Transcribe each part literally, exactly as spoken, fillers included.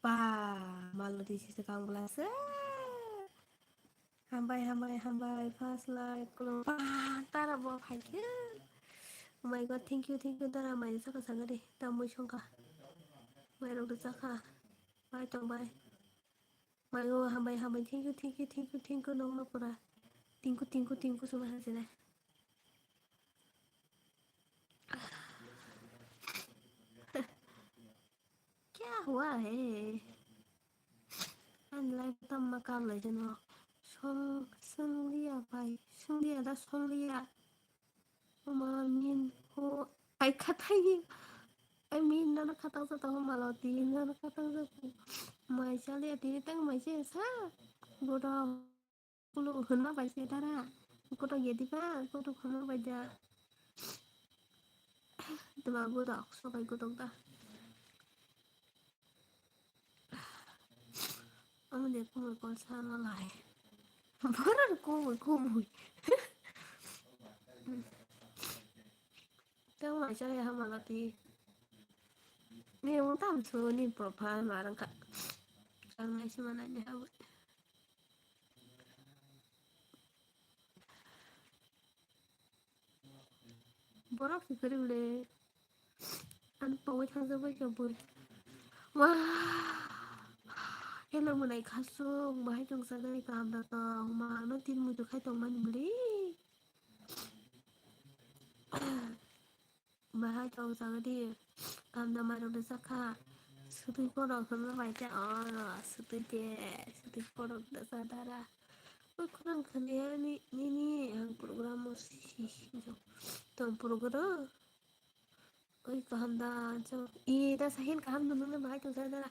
Ba, Maloti sisi kang bwlasa. Hambai, hambai, hambai, first like, kulum. Ba, tara bo phaikhe. Oh my God, thank you, thank you, tara mai saka saka de, tamui songkha. Mai rok rwchakha. Bai tong bai. Mai o hambai, hambai, thank you, thank you, thank you, thank you, nokno pura. Thank you, thank you, thank you, suma hajene. Kya hua hai? Ani life tamma kar lai jano. Song, song liya bhai, song liya da song liya. Oma min ho ai khathai. Ai min nana khatang sa tong Maloti, nana khatang sa tong. Mai chale tini tang mai che sa. Bodo kulu hunma bai se dara. Koto gedi ba, koto hunma bai da. Tuma bodo sobai koto da. Omo de kumui kolsa no lai. Borok kumui kumui. Tang mai chale ha Maloti. Ni mo tam su ni profile marang ka. Chang mai si mana ni ha. Borok si kwrwi le. Ang pogwi thangjakbai kha bui. Wah. Hello mwnai khasuk, bahai tongsa gari kaham da tong, ma ano tin muitu khai tongmani bwlwi. Bahai tongsa gari kaham da mairok da sakha. Sutui korok hwnma bai ta oro, sutui de, sutui korok da sa dara. Ui khorang khani ani nini ang program o si, si, si, tong program. Oi, kaham da, chwng. I, da sahin kaham nung nung bahai tong sa da.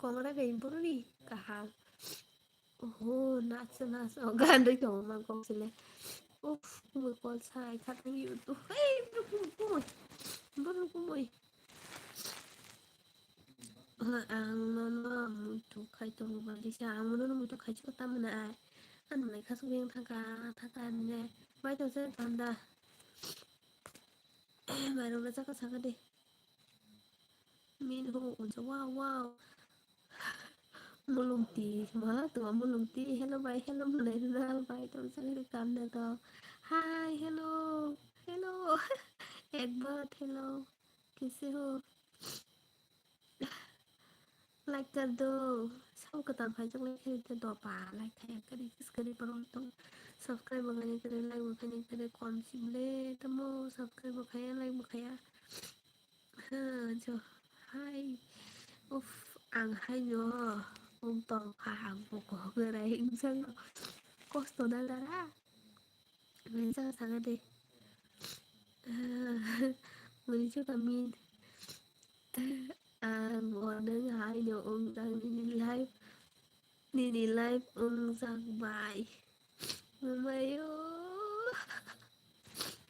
Komra bai buri kaham. Oho, nas, nas. O, gan doi tong ma kok sile. Uf, kumui kol sai khat nang yu tu. Hey, kumui, kumui. Buru kumui. Ang nono muitu khai tong ba disa. Ang nono muitu khai chiko tamna ai. Ang nai khasu yang thaka, thaka ne. Bai tong sa kaham da. Mairok le chaka saka de. Min ho unsa wow wow. Mulungti ma tuma mulungti hello bai hello mulai na bai tong saka de kam na to. Hi hello hello. Ek baat hello. Kaise ho? Like kar do. Sao kwtal phaijak like khe do pa. Like khe kari kis kari parong tong. Subscribe bo khaini kari like bo khaini kari kom simle tamo subscribe bo khaya like bo khaya. Ha jo. Hai. Uff ang hai no. Um tong kha ang bo ko berai insang. Kosto na dara. Mesa saka de. Muni chuta min. Ang o nang hai no ung tang nini life. Nini life ung sak bai. Mamayo.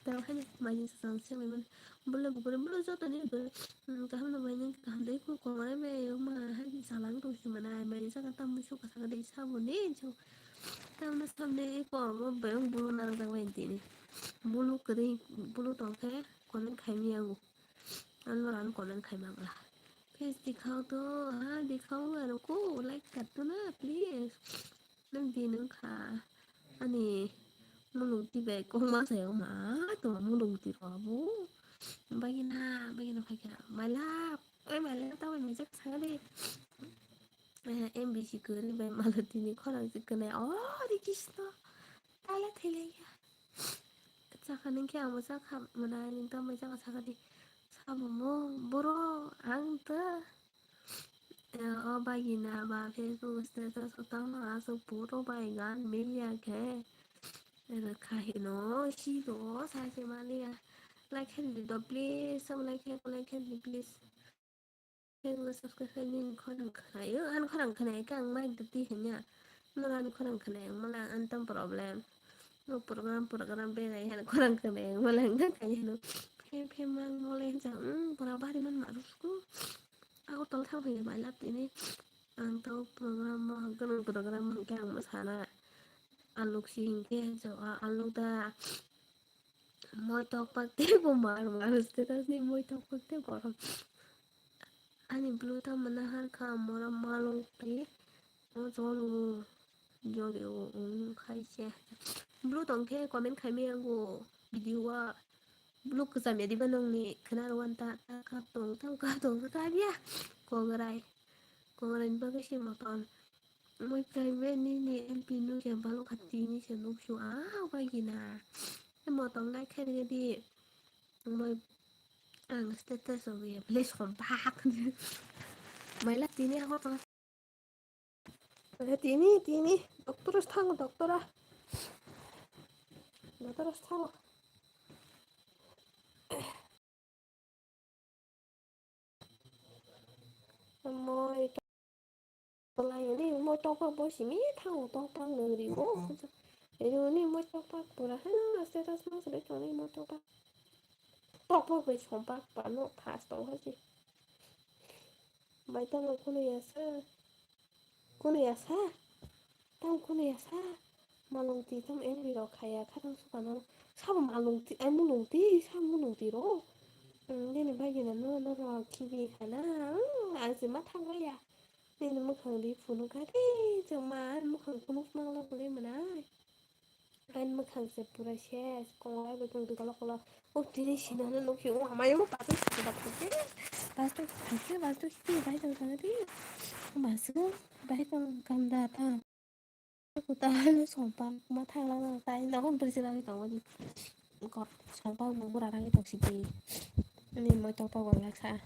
Tao hai mai sang sang mai man. Bula bukure bula joto ni bula. Kaham no bai nang kaham dai ko ko mai mai ma hai salang to si mana mai saka tam su ka saka dai sabo ne jo. Tamno samne eko amo bayong bulu nangjak bai tini. Bulu kwrwi bulu tongkhe comment khaimya ango. Ano ano comment khai mangla. Please dikhao to, ha dikhao aro ko like kar to na please. Nang din wngkha ani mulung tibai kok ma sayok ma to mulung tiro abo. Bagina bagina phaikha my love. Oi my love tamo message sakali. Eh, M B C kwrwi bai Malotini khorang se kwnai. Oh, Hare Krishna. Tala thailaikha. Chakha nung khe amo chakha mwnai nung tamo chakha sakani. Sabo mo boro ang ta. Eh, o bagina ba Facebook status o tamo aswk photo bai gan milia khe. Ero kha hino si do sa se maliya. Like khe di do please, sabo like khe, like khe di please. Channel subscribe khe nini khorang khwnaio, ani khorang khwnaikhe ang mic da twi hanya. Norok ani khorang khwnai wngmala ang ani tamo problem. No program program berai ani khorang khwnai wngmala ang da kaiya no. Phe phe mang mole jang, hmm, pura bari man marusko. Agartala thang phai bai lab tini. Ang to program mo hangkhe nang program hangkhe ang masana. Aluk si hingkhe jo a aluk da. Moi tok pak te bo mar mar status ni moi tok pak te borom. Ani blue tamo naharkha mora malong pi. O jol o, jol o, um, khai se. Blue tong khe comment khai mi yango video o. Blue kwcham ya diba nongni khwna rw wan ta, ta kap tong, ta kap tong, ta kap ya. Kongrai, kongrai ni bagwi se motom. Moi private nini L P no se balok kha tini se nuk su a bai gina. Motom nai khe rw di. Moi ang status o ya, please kom bak. Maila tini ako tong. Eh, tini, tini, doctor os thango, doctor a. Doctor os thango. Moi to-, lai ni, moi tokpak bo simi thango, tokpak nang ri o. Ri o ni moi tokpak pura, ha, status ma sele tong ni moi tokpak. Tokpak bai sompak pa no fast tong ha si. Bai tamo kunu ya sa. Kunu ya sa. Tam kunu ya sa. Malung ti tam L B rok khaya khatang suka no. Sabo malung ti, ai mulung ti, sa mulung ti ro. Hmm, nini bai gina no, no ro khibi khana. Hmm, ang se ma thang ya. Nini mukhang di phunu kha di, chwng ma mukhang phunu mang lo bole mwnai. Ani mwkhang se pura ses, kongrai bai tong twi kolok kolok. O tini sinano nukhi, o amai o bathai sisi bathai se. Bathai sisi, bathai sisi, bai tong tong di. Masuk, bai tong ganda ta. Kuta hano sompa, ma thang lang lang tai, nokon bwrwi se lagi tong di. Kok sompa bo bura lagi tong si di. Ani moi tong pa wala sa.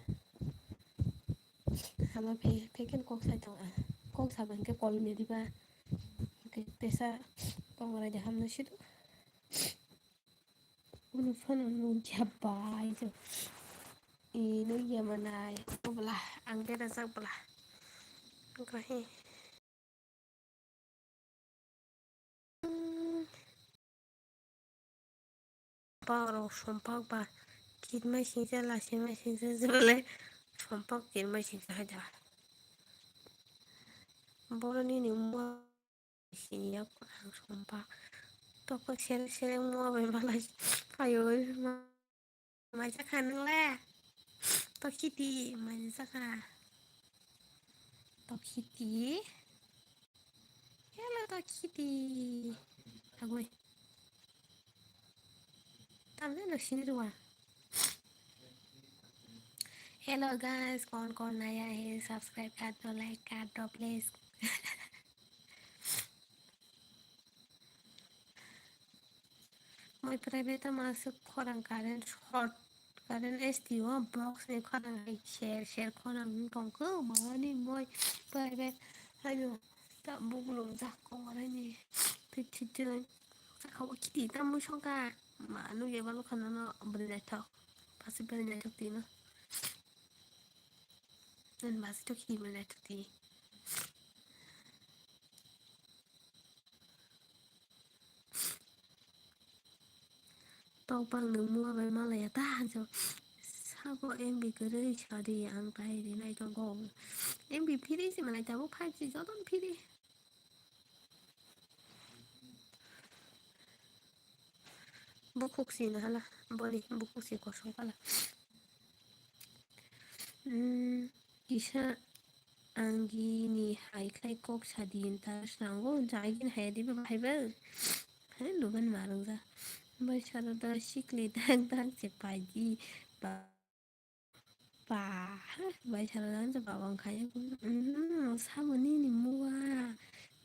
Hama phe, phe ken kok sai tong a. Kok sa bang ke kol me di ba. Oke, tesa kongrai de hamno sido. Unu phone unu jabba ijo. Ino yamanai. Obla, ang bera jak bla. Oke. Borok sompak ba kitma singsa, lasimai singsa, jebele sompak kitma singsa hai da. Boroni ni mua sini ya ang sompak. Tokpak sere sere mua bai malai payo ma-, mai jakha nang le. Tokhiti mai jakha. Tokhiti. Hello, Tokhiti. Agoi. Tamde no sini ruwa. Hello guys, कौन कौन नया है, subscribe कर दो, like कर दो please. Moi private o masuk khorang current short, current S T o box ni khorang hai share share khorang wng tong kho, mani moi private haino ta buk lum jak kong rai ni thik thik jeng. Sakha o khiti ta mui songkha ma nugya balo khana no bwrwi naithok, pasi bwrwi naithok tino. Nani basi to khiti bwrwi naithok tini. Tokbang ni mua bai malaya ta hanjo. Sabo M B kwrwi sadi ang tai rinai tongo. M B free se malai tabo five G joto free. Bukhuk si na hala, boni bukhuk si kosong kala. Hmm, kisa angini hai khai kok sadi ta srango, jagin hai di ba hai ba. Hai luban marung ja. Bai sara da sikli dang dang se paji. Ba, ba, bai sara dang se ba bang khai. Hmm, sabo nini mua,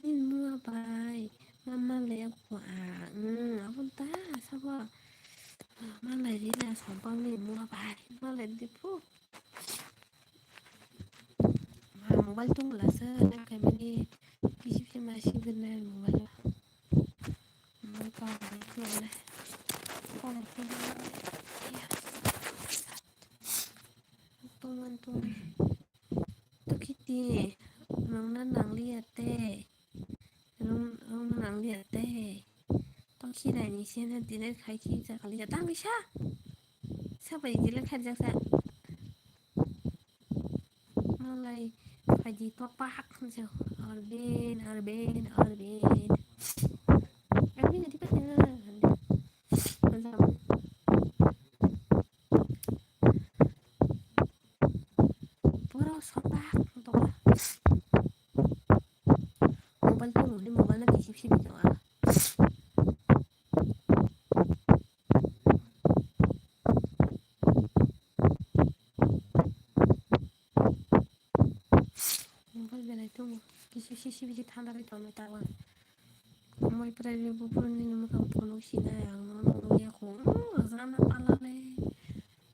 nini mua bai. Mama le ko a, hmm, abon ta sabo. Malai rina sampang ni mua bai, malai di phu. Ma mobile tong la sa, na kai mani, bisi bisi ma si gana mobile. Mobile ka ba ni kula na. Ka na kula na. Tong man tong. To khiti, nang na nang li ate. Rung, rung nang liya te. Tong khirai ni se na delete khai khi ja kali ja tang bisa. Sa bai delete khai jak sa. Malai khai di to pak ja. Arben, arben, arben. Arben di pa na. Pura Mobile belai tongo. Kisi sisi bisi thanda bai tongo tawa. Moi prai bo bupuru nini mukhang phunuk sinai ang no nukya kho. Rwjana pala le.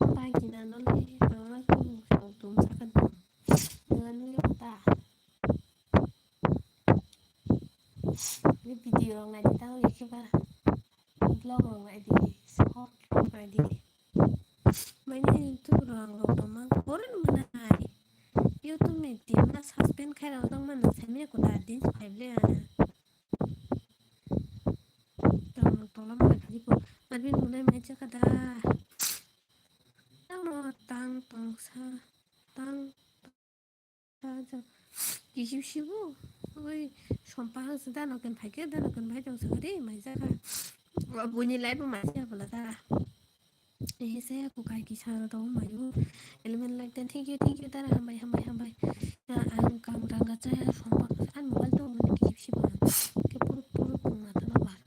Pai kina no le. Rwjana kho. Song tum saka dum. Ngan nukya kho ta. Ni video rok nai di tang le khe ba. Vlog rok nai di. Short rok nai di. Mane YouTube rok ang rok tongma koron manai. YouTube ni team ma suspend khai rok tong mano, saimanya kuda din phai le. Tong tong lam khai di ko. Arbi nunai mai chaka da. Tamo tang tong sa. Tang. Acha. Kisi sibu. Oi, sompa hangsa da noken phai ke, da noken phai tong sakari, mai jaka. Wa buni lai bo mai jaka bala da. Eh, saya aku kai kisa ro tong mai bo. Eleven like ten, thank you, thank you, dara hambai, hambai, hambai. Ya, ang kang rang ga chaya sompa, an mobile tong mani kisi sibu. Ke puruk, puruk tong mata na bar.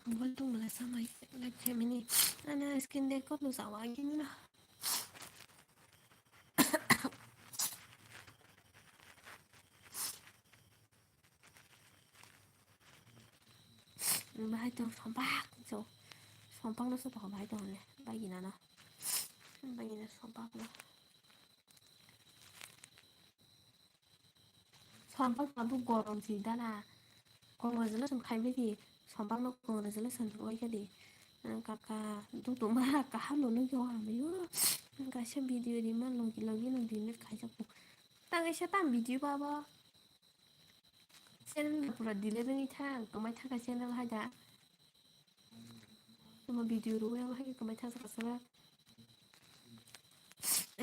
Mobile tong mala samai, like family. Ana skin record no sawa gini na. Bahai tong sompak, so sompak no sopak bahai tong le, bahai gina no, bahai gina sompak no. Sompak abo gorom si dana. Congratulation khai bai di. Sompak no congratulation oi kha di. Ang kaka dutuma kaham no nugyo hamyo. Ang kaisa video di ma logi logi no delete khai jak. Ta kaisa tam video baba. Channel no pura delete wngwi thang, kwmai thangkha channel hai da. Tamo video rwui ang hai kwmai thangsa kasaba.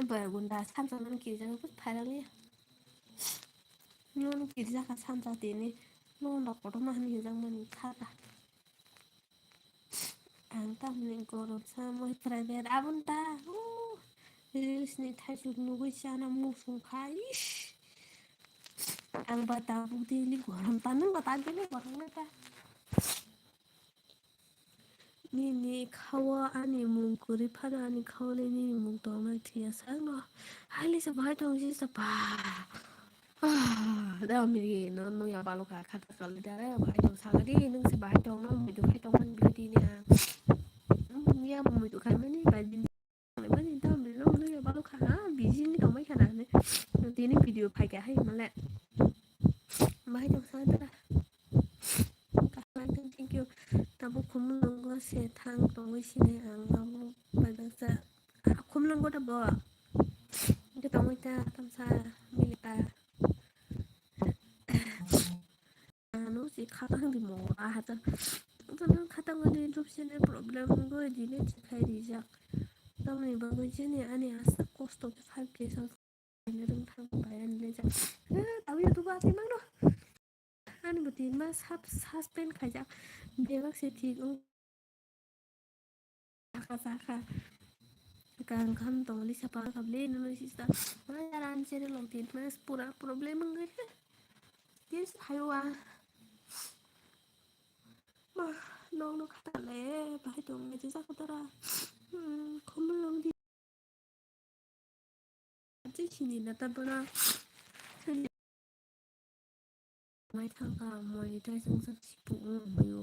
Ba gunda samsa man kirjak bus phairang ya. Non kirjak ka samsa tini. Non da kotor ma han kirjak mani khaka. Ang tamni gorom sa moi private abon ta. Uh, reels ni thaisuk nugui chana musung kha. Ish. Ang ba tabuk daily gorom ta, nung ba ta daily gorom na ta. Nini khawa ani mung kwrwi phano ani khawa le nini mung tongnai thwiya sakno. Haile se bahai tong si sa ba. Ah, da mi no no ya balu kha kha ta kal da re bahai tong sa di nung se bahai tong no mi du khai tong man bi di ni a. Nung ya mi du khai mani ba din. Mani da mi no no ya balu kha ha bi jin ni tong mai kha na ne. Tini video phai kha hai male. Bahai tong sa da. Thank you. Tabuk khumulwngo se thang tongwi sini ang abo bai baksa. Ah, khumulwngo da bo. Hwnkhe tongwi ta tamsa milipa. Ano si khatang di mo aha ta. Khatang khatang ani YouTube channel problem wngwi delete khai rijak. Tamni bagwi chini ani aswk kosto khe five K subscriber wng thang bai ani le jak. Eh, tau YouTube atwi mangno. Ani bo tin ma sub-, suspend khaijak. Bebak se thik wng. Saka saka. Kang kham tong li sapa kable no sista. Ma yaran channel long tin ma pura problem wngwi. Tin hayo a. Ma nong no khata le bahai tong ngai jaka tara. Hmm, khumulwng di. Tei sini na ta bono mai thangkha, moi tai sung sak sipu wng maio.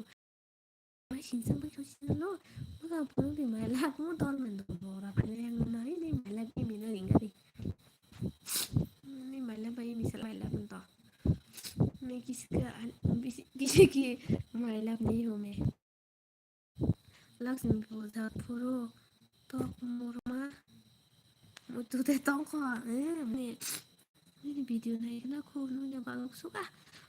Mai sing sang bai kau sini lo, maka bono di mai lak mo dol men do bora phai yang na ini mai lak ini na ring ari. Ini mai lak bai ini sel mai lak to. Ini kiska, kiski mai lak ni ho me. Lakshmi puja phuru tok murma muitu de tongkho, eh, mani, nini video nai khna kho nungya balok suka.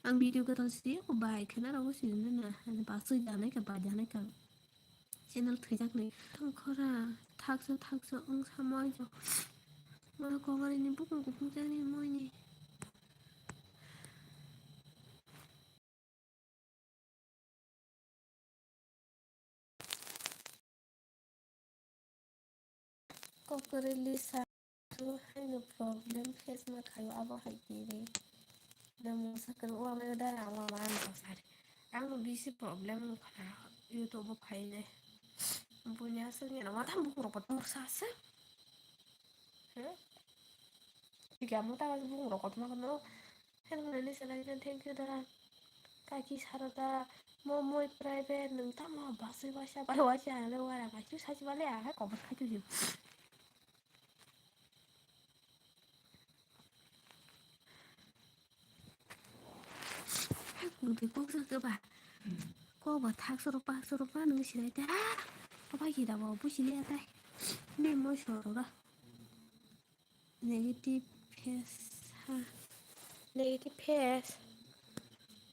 Ang video kwtal sidi ko bai khna rogo sidi na, ani basui janai ka bai janai ka. Channel thwijak nai. Tongkhora, thaksa, thaksa, wng samai jo. Ma kongari ni bukung kupung jani moi ni. Kokore Lisa, haino problem face ma khayo abo hai tiri. Na mungsa kwrwi wnglaio da, ang wama ano sari. Ang no bisi problem wngkha na YouTube o phainai. Buini aswk ni na watham bukurok bo torsa se. He? Kamo ta bung rok kotorma kotorma. Help nani salai na thank you da. Kaki Sarada, mo moi private nung tamo basui waisa bai waisa hale wara bai chu sachi bale a hai kobor khai tu. Hai kung twi kok sa khe ba. Kok ba thak soro pak soro pa nung sinai ta. Apa ki da bo bu sini atai. Ne moi soro da. Negative face, ha. Negative face.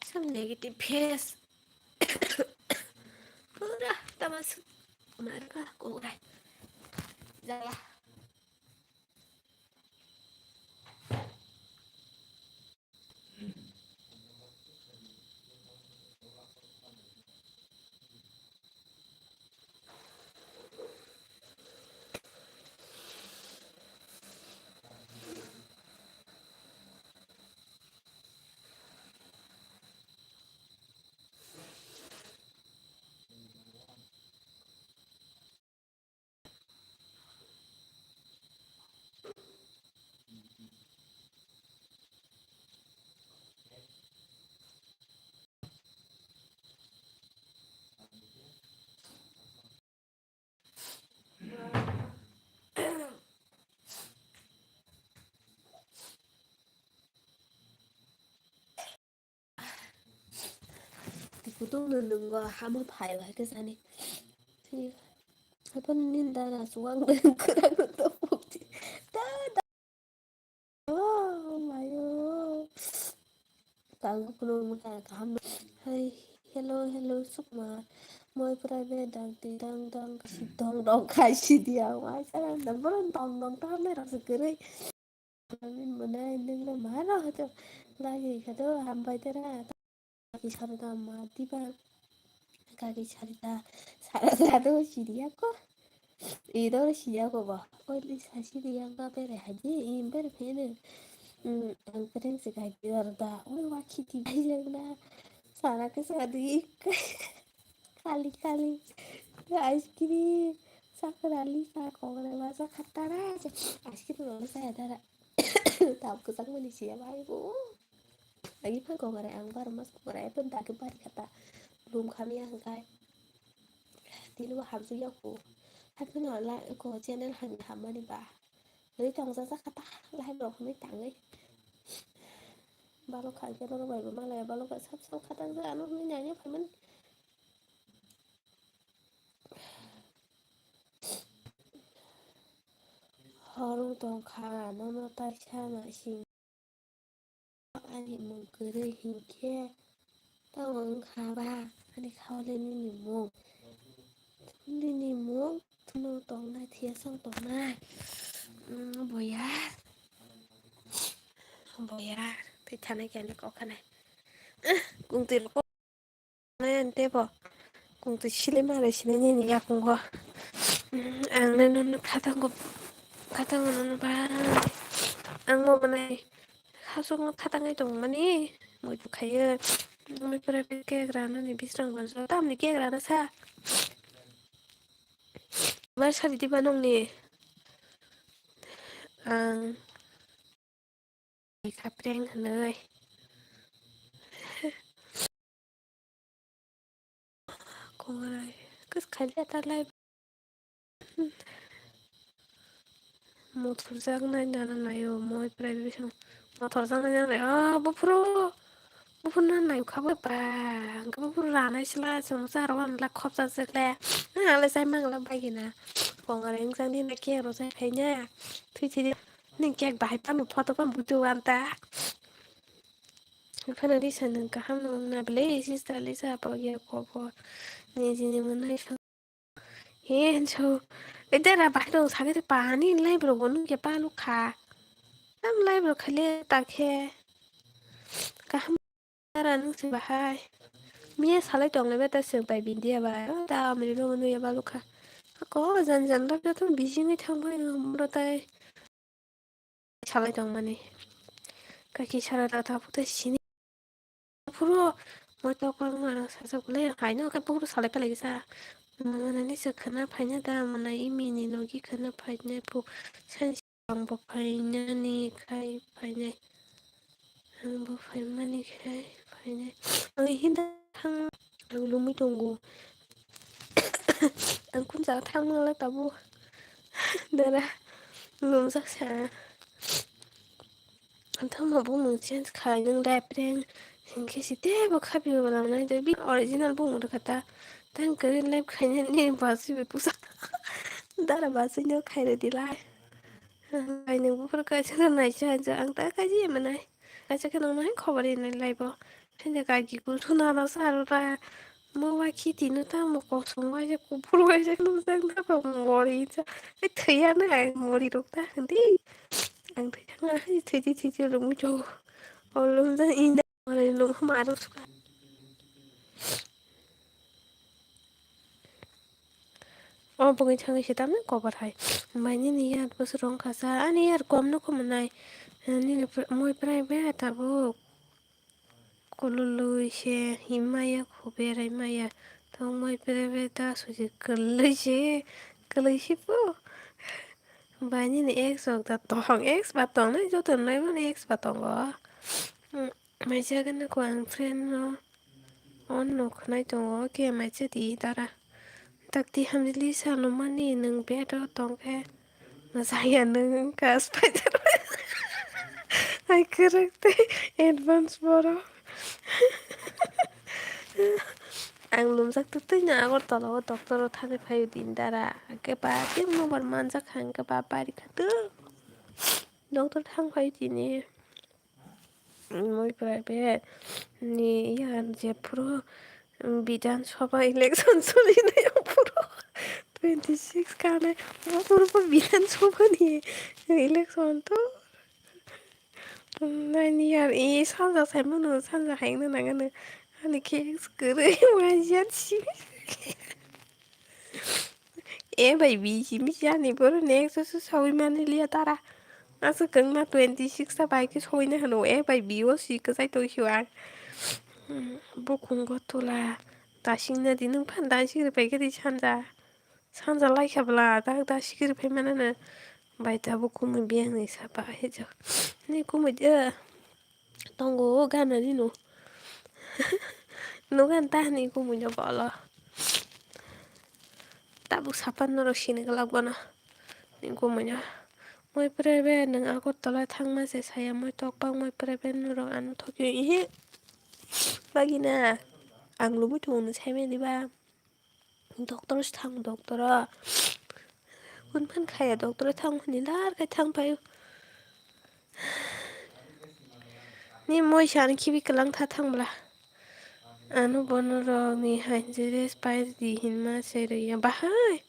Some negative face. Pura tamas. Marka korai. Jaya. Kutung no nungo hamo phai bai khe sani. Hapan ninda na suang kwrang no to pukti. Da da. Oh mayo. Tang kuno muka kaham. Hai, hello hello sukma. Moi private dang ti dang dang kasi dong dong kasi dia. Wai sana dang boron dong dong ta me rasa kere. Amin mwnai nwngno ma rw hoito lagi kha do hambai tera. Kaki Sarita ma diba. Kaki Sarita, Sarita do siriya ko. Ido siriya ko ba. Oi li sa siriya ga bere haji im bere phene. Ang kereng se kaki Sarita. Oi wa khiti bai jagna. Sara ke sadi. Kali kali. Ice cream. Sakra li sa kongre ma sa khatara. Ice cream lo sa dara. Tam kwchangmani siya bai bo. Agi phan kongrai ang bar mas kongrai pun dagi bari kata. Lum khamya hangkai. Tini bo hamsu yaku. Hai pun la ko channel han hamani ba. Ri tong sa sa kata. Lai rok ni tangai. Balok khai ke rok bai bo malai balok sab sab kata sa ano ni nyanya phaman. Horo tongkha nono taisa masing. Ani mung kwrwi hinkhe tamo wngkha ba ani khawle nini mung. Nini mung tongna thiya song tongnai. Boya. Boya. Tei thanai khe ani kok khanai. Kung twi rok. Nai ante bo kung twi sile mare sile nini yakungo. Ang nai nono khatango khatango nono ba. Ang mo manai khasukno khatangai tongmani moi bukhayo. Moi pore kegra nani bisrang bonso tamni kegra na sa. Bar sari diba nongni. Ang Khapreng hwnwi. Kongrai kwskhai le ta lai. Mothor jak nai dana naio moi prai bising mothor jak nai dana naio. Ah, buphuru buphuru na naio kha ba ba. Hwnkhe buphuru ranai sila chwng cha rw anla khopjak jak le. Ah, le chai mang la bai gina. Kongrai wng chang di na khe ro chai phai na. Thwi thwi di. Nini cake bahai phano photo phano bujo anta. Phano risa nung kaham nung na bele sister lisa apa ya kobo. Ni jini mana iso. He so. Ede ra bahai dong sage pani lai bro gonu ke palu kha. Am lai bro khale ta khe. Kaham. Tara nung se bahai. Miya salai tong le beta se bai bindia bai. O ta amri no no ya balu kha. Ko jan jan lak to bijing thang bai no mro tai. Salai tong mani. Kaki sara ta ta puta sini. Phuru moi to ko ma sa sa le hai no ka phuru salai pele sa. Mana ni se khana phaina da mana imi ni logi khana phaina pu. San Ang bo phainani khai phainai. Ang bo phaimani khai phainai. Ang hinda thang, ang lumui tongo. Ang kun jaga thang mangla tabuk. Dara lumjak sa. Ang thangma bumung change khai nang repreng. Hinkhe si tebo khapi bo lamnai de bi original bumung rwkha ta. Tang kwrwi live khainani bachwi bai pusa. Dara bachwino khairwdi lai. Ang bai nang buphuru kaisa khe naisa hansa ang ta kaisa manai. Kaisa khe nang nai khobor rinai live o. Hinde kagi kulthuna rw sa rw ra. Mo ba khiti no tamo kosong waisa kuphur waisa nukjak na ba mori sa. Ai thwiya na ai mori rok ta hindi. Ang thwi thang hai thwiji thwiji rwmwi chw. O lumjak inda mori lung ma rw suka. O bwgwi thangwi se tamni kobo hai. Mai nini yar bwswk rwngkha sa ani yar kom no khumu nai. Nini moi private tabuk. Kulului se himaya khu berai maya. Tong moi private da suji kwlwi se kwlwi se po. Bai nini ex rok da tong ex ba tongnai joto nai mani ex ba tongo. Maisa gana ko ang friend no. On no khwnai tongo, khe maisa di dara. Takti hamjili salomani nwng bed o tongkhe. Masaya nwng kas paidar. Hai kwrwk tei advance borok. Ang lumjak twtwi no Agartala o doctor o thani phaio din dara. Hwnkhe ba tei mobar manjak kha hwnkhe ba bari kha twk. Doctor thang phaio tini. Moi private ni ya jephuru Bidhan Sabha election solinai aphuru twenty six kanai aphuru bo Bidhan Sabha ni election to nine year e sanja saimano sanja haino nangano ani khe kwrwi waisa si. A bai B simi si ani borok next o se sawi mani liya tara. Aswk kwngma twenty six ta bai khe sawina hwno A bai B o si kwchai tong si o ang. Hmm, bukhungo tula. Dasingna di nwng phan dasing rwpai khe di sanja. Sanja laikha bwla dak dasing rwpai manano. Bai tabuk kumui biyang ni sapa hijok. Ni kumui de. Tongo gana dino. Nugan tahni kumui no bolo. Tabuk sapan norok sini glak bono. Ni kumui no. Moi private nwng Agartala thangma se saya moi tokbak moi private norok ano thokyo ihi. Bagina ang lubui tongo nwng saimani ba. Doctor se thang doctor o. Kun phan khaya doctor o thang hwnwi lar khai thang phaio. Ni moi sani khibi kwlang tha thang bwla. Ano bono rok ni hai dress pai di hinma se rwya bahai.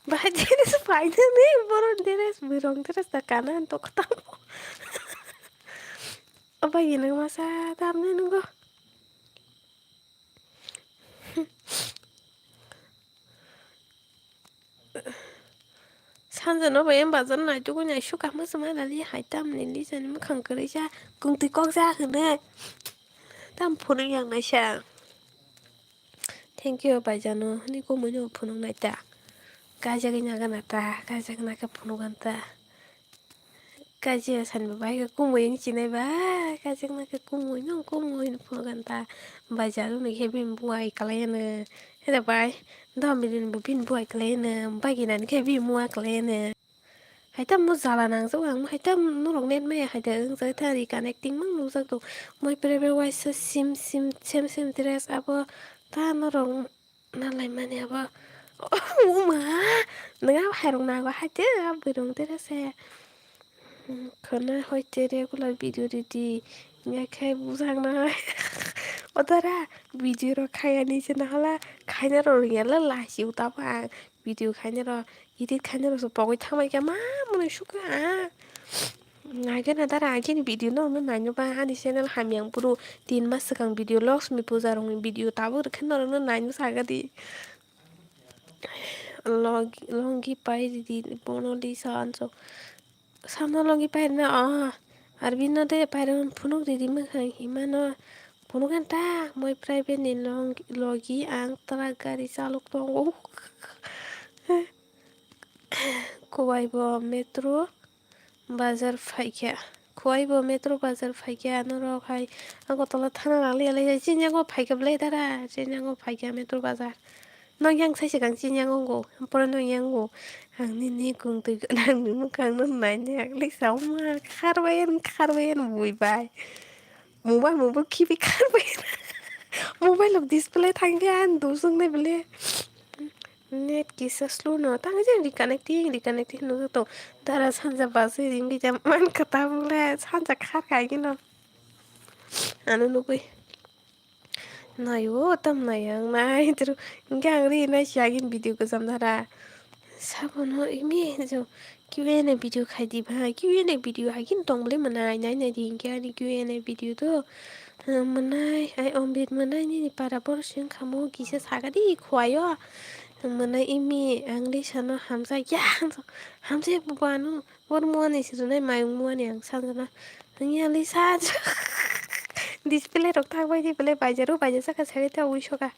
Bahai dress pai di ni bono dress bwrong dress da kana to kotang. Oba yeno masa tamni nungo. Sanja no bai bazar nai tuku nai suka musu ma lali hai tam ni li jani mukhang kwrwi sa kung twi kok ja hwnwi tam phunuk yang nai sa. Thank you bai jano hwnwi kumui no phunuk nai ta. Kaijagwi naga na ta, kaijagwi naka phunuk an ta. Kaisa sani bo bai khe kumui wng chinai ba, kaisa wngma khe kumui no kumui hinwi phunuk ganta. Bai jadu ni khe bini buai kwlai ano. Heda bai dombili ni bo bini buai kwlai ano, bagina ni khe bini mua kwlai ano. Hai tamo jala nangjak ang, hai tamo norok net maya hai da wngjak ta reconnecting mang nukjak tong. Moi pore pore waisa sim sim sem sem dress abo ta norok. Nalai mani abo. Oh, ma. Nang abo hairok nago hai te, abo bwrwng tere se. Hmm, khwna hoi te regular video ridi. Ngai khai bujak na. Odara, video rok khaya ni se na hala. Khaina rok ringya la lasi uta ba. Video khaina rok, edit khaina rok so pogoi thangbai kha ma mwnwi sukha. Nagena dara agini video norokno naino ba ani channel hamya ang phuru tin mas swkang video Lakshmi puja rokni video tabuk rwkhe norokno naino sagadi. Log-, longi pai ridi bono lisa anso. Samno longi pai rina ah. Arbino de pai rwng phunuk ridi mwkhang himano. Phunuk anta moi private ni long-, logi ang truck gari chalok tongo. Kubai bo metro Bazar phaikha. Khwai bo metro bazar phaikha norok hai. Agartala thana rwlai ya lai chini yango phaikha belai dara. Chini yango phaikha metro bazar. Nang yang sai se kang chini yango go. Pura nang yango. Ang nini kung twi nang ni mwkhang no nai ne ang le sa ma kharbai ang kharbai ang bui bai. Mobile mobile khibi kharbai. Mobile of display thangkhe ang dusung ne bele. Net kisa slow no, tang je reconnecting, reconnecting no to. Dara sanja basi ringbi jam man kata bole sanja khar kai gino. Ano nugui. Nayo tam nayang nai tru. Hingke ang ri nai si agin video ko jam dara. Sabono imi jo Q and A video khai di ba. Q and A video agin tong bole manai nai nai di hingke ani Q and A video to. Mwnai, ai Omrit mwnai nini para borok se wngkha mo kisa sagadi khuaio. Mwnai imi ang lisano hamjak ya hamjak ya bubo ano bor muani se rwnai mayung muani ang sanjana. Wngya lisa display rok thang bai di belai baijaro baijak saka sagadi ta ui soka.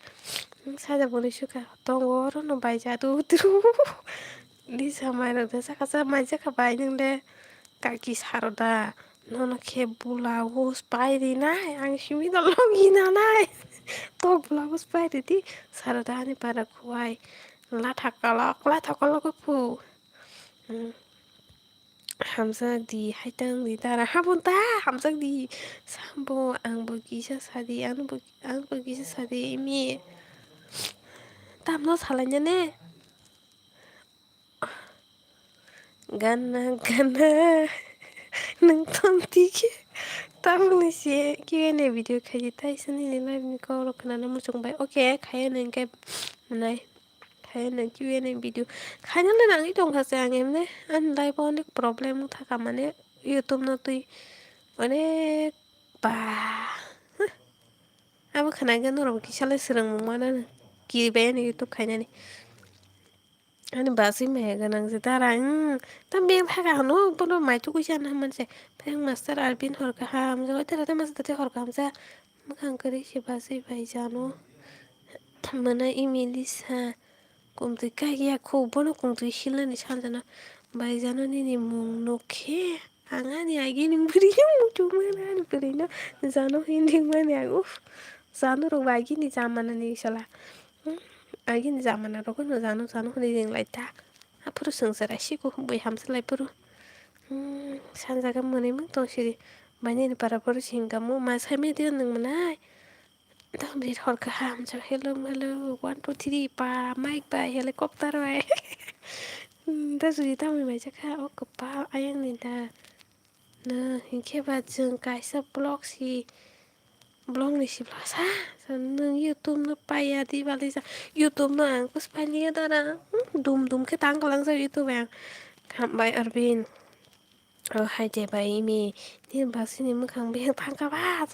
Saja boni soka tongo oro no baija do utru. Lisa mai rok da saka sa mai saka bai nang de. Kaki saroda, nono khe blouse pai rinai, ang simi no logi nanai. Tok blouse pai ridi, saroda ani para khuai. Latha kolok, latha kolok phu. Hmm. Hamjak di, haitang di, dara habon ta, hamjak di. Sambo, ang bo kisa sadi, ang bo, ang bo kisa sadi, imi. Tamno salai ne? Gana gana nwng tong tike tamoni se Q and A video khaidi taisa nini live ni kok rok khwnana muchung bai. Okay, khaye nwng khe mwnai khaye nwng Q and A video khaina le nangwi tongkha se ang emne ani live o onek problem wng thaka mane YouTube no twi onek ba abo khwnagwi norok kisa le swrwngmung mano kiribai ani YouTube khainani. Ani basui maya gwnang se dara, hmm, tam beng thaka hano bono mai tugui sana manse. Phai master Arvin hor kaham, jogai tara tama sata hor kaham sa. Mwkhang kwrwi se basui bai jano. Mwnai imi lisa. Kumtwi kaiya kho bono kumtwi silnani sanjana. Bai jano nini mung nukhe. Ang ani agini bwrwi no muchungmani ani bwrwi no jano hindingmani ang, uff, jano rok bai agini jamanani sala. Hmm, agini jamana rok no jano jano hwnwi ringlaita. Aphuru swngchara siko bui hamsa lai phuru. Hmm, sanjaga mwnwi mung tong sidi. Bai nini para phuru singamo ma sai media nwng mwnai. Tamni hor kaham jak hello hello one two three pa mic bai helicopter bai. Da jodi tamni bai jakha o kwpal ayang ni da. Na hinkhe ba chwng kaisa vlog si vlog ni si vlog sa nwng YouTube no paiya di bali sa YouTube no ang kus pailiya dara dum dum khe tang kalang sa YouTube ang. Hambai Arvin. O hai je bai imi ni basini mwkhang bihik thang kha ba.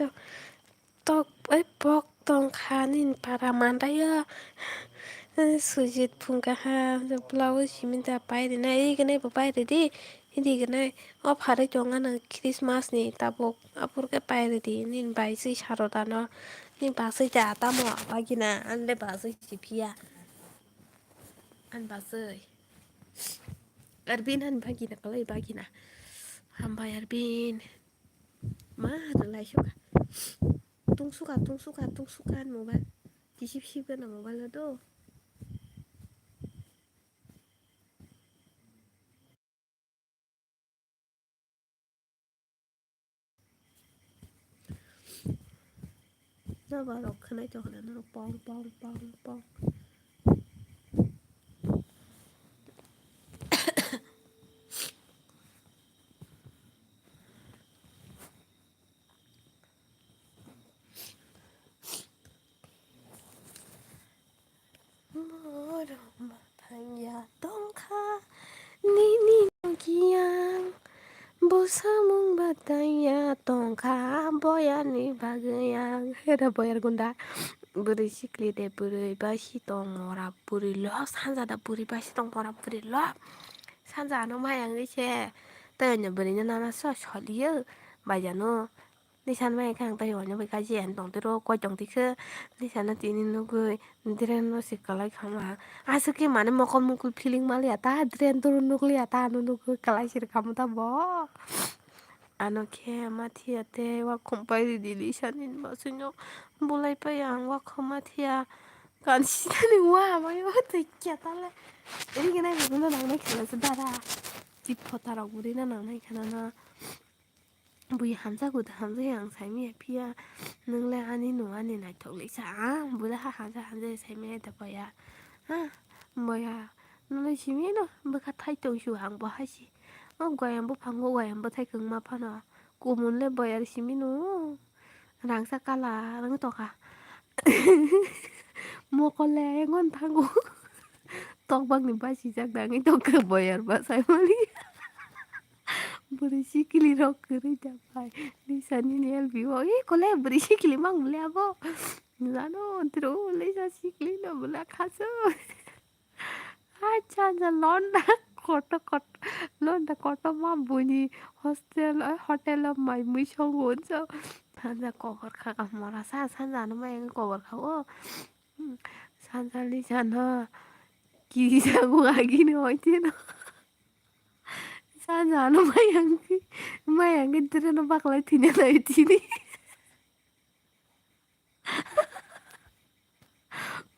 Tok oi pok tong kha nini para mandaio. Sujit phung kaha blouse simi da pai rina ri gwnai bo pai ridi. Ri gwnai o pharwi tong ano Christmas ni tabuk aphuru khe pai ridi nini bai swi saro dano. Nini basui da tamo bagina anle basui si phiya. An basui. Arvin han bagina kalai bagina. Hambai Arvin. Ma rwlai suka. Tungsuka tungsuka tungsuka mobile. Kisip sip gana mobile do. Noba rok khwnai tongkha norok pong pong pong pong. Borok ma thangya tongkha nini nokiyang, bo samung ba tangya tongkha boyani bagwi ang. Hera boyar gunda, bwrwi sikli de bwrwi bai si tong mora bwrwi lo, sanja da bwrwi bai si tong mora bwrwi lo, sanja ano maya wngwi se tei onyo bwrwi no nana so soliyo bai jano. Lisan bai khe ang tei oino bai kaji ani tong tiro koi tong tikhe. Lisan no tini nugui drain no se kwlai khama. Aswk khe mane mokol mukul feeling maliya ta drain doro nukliya ta ano nugui kwlai sir khamo ta bo. Ano khe mathiya tei wakhum pai ridi Lisan ni bwswino bulai pai ang wakhum mathiya. Kansi tani wa amayo tei kya tale. Eri gana gana nangnai khana se dara. Tip phota rok buri na nangnai khana na. Bui hamjago da hamjai ang saimaya phiya, nwng le ani no ani naithok lisa ang bui le ha hamjai hamjai saimaya da baya. Ha, baya, nwng le simi no bwkha thai tong su ang bo hai si. O goyam buphango goyam bwthai kwngma phano kumun le baya simi no rangsa kala rang tokha. Mokol le engon thango. Tokbak ni basi jak dangwi tokha boyar ba saimani. Bwrwi sikili rok kwrwi da pai. Lisa nini L B o. E kole bwrwi sikili mang bole abo. Jano tiro Lisa sikili no bole khaso. Acha ja londa koto koto londa koto ma buni hostel, eh, hotel o mai mui songo unso. Sanja kobor kha ka mora sa sanja no mai ang kobor kha o. Sanja Lisa no kisa go agini hoiteno. Sanja no mai ang ki mai ang ki dire no baklai thina nai thini.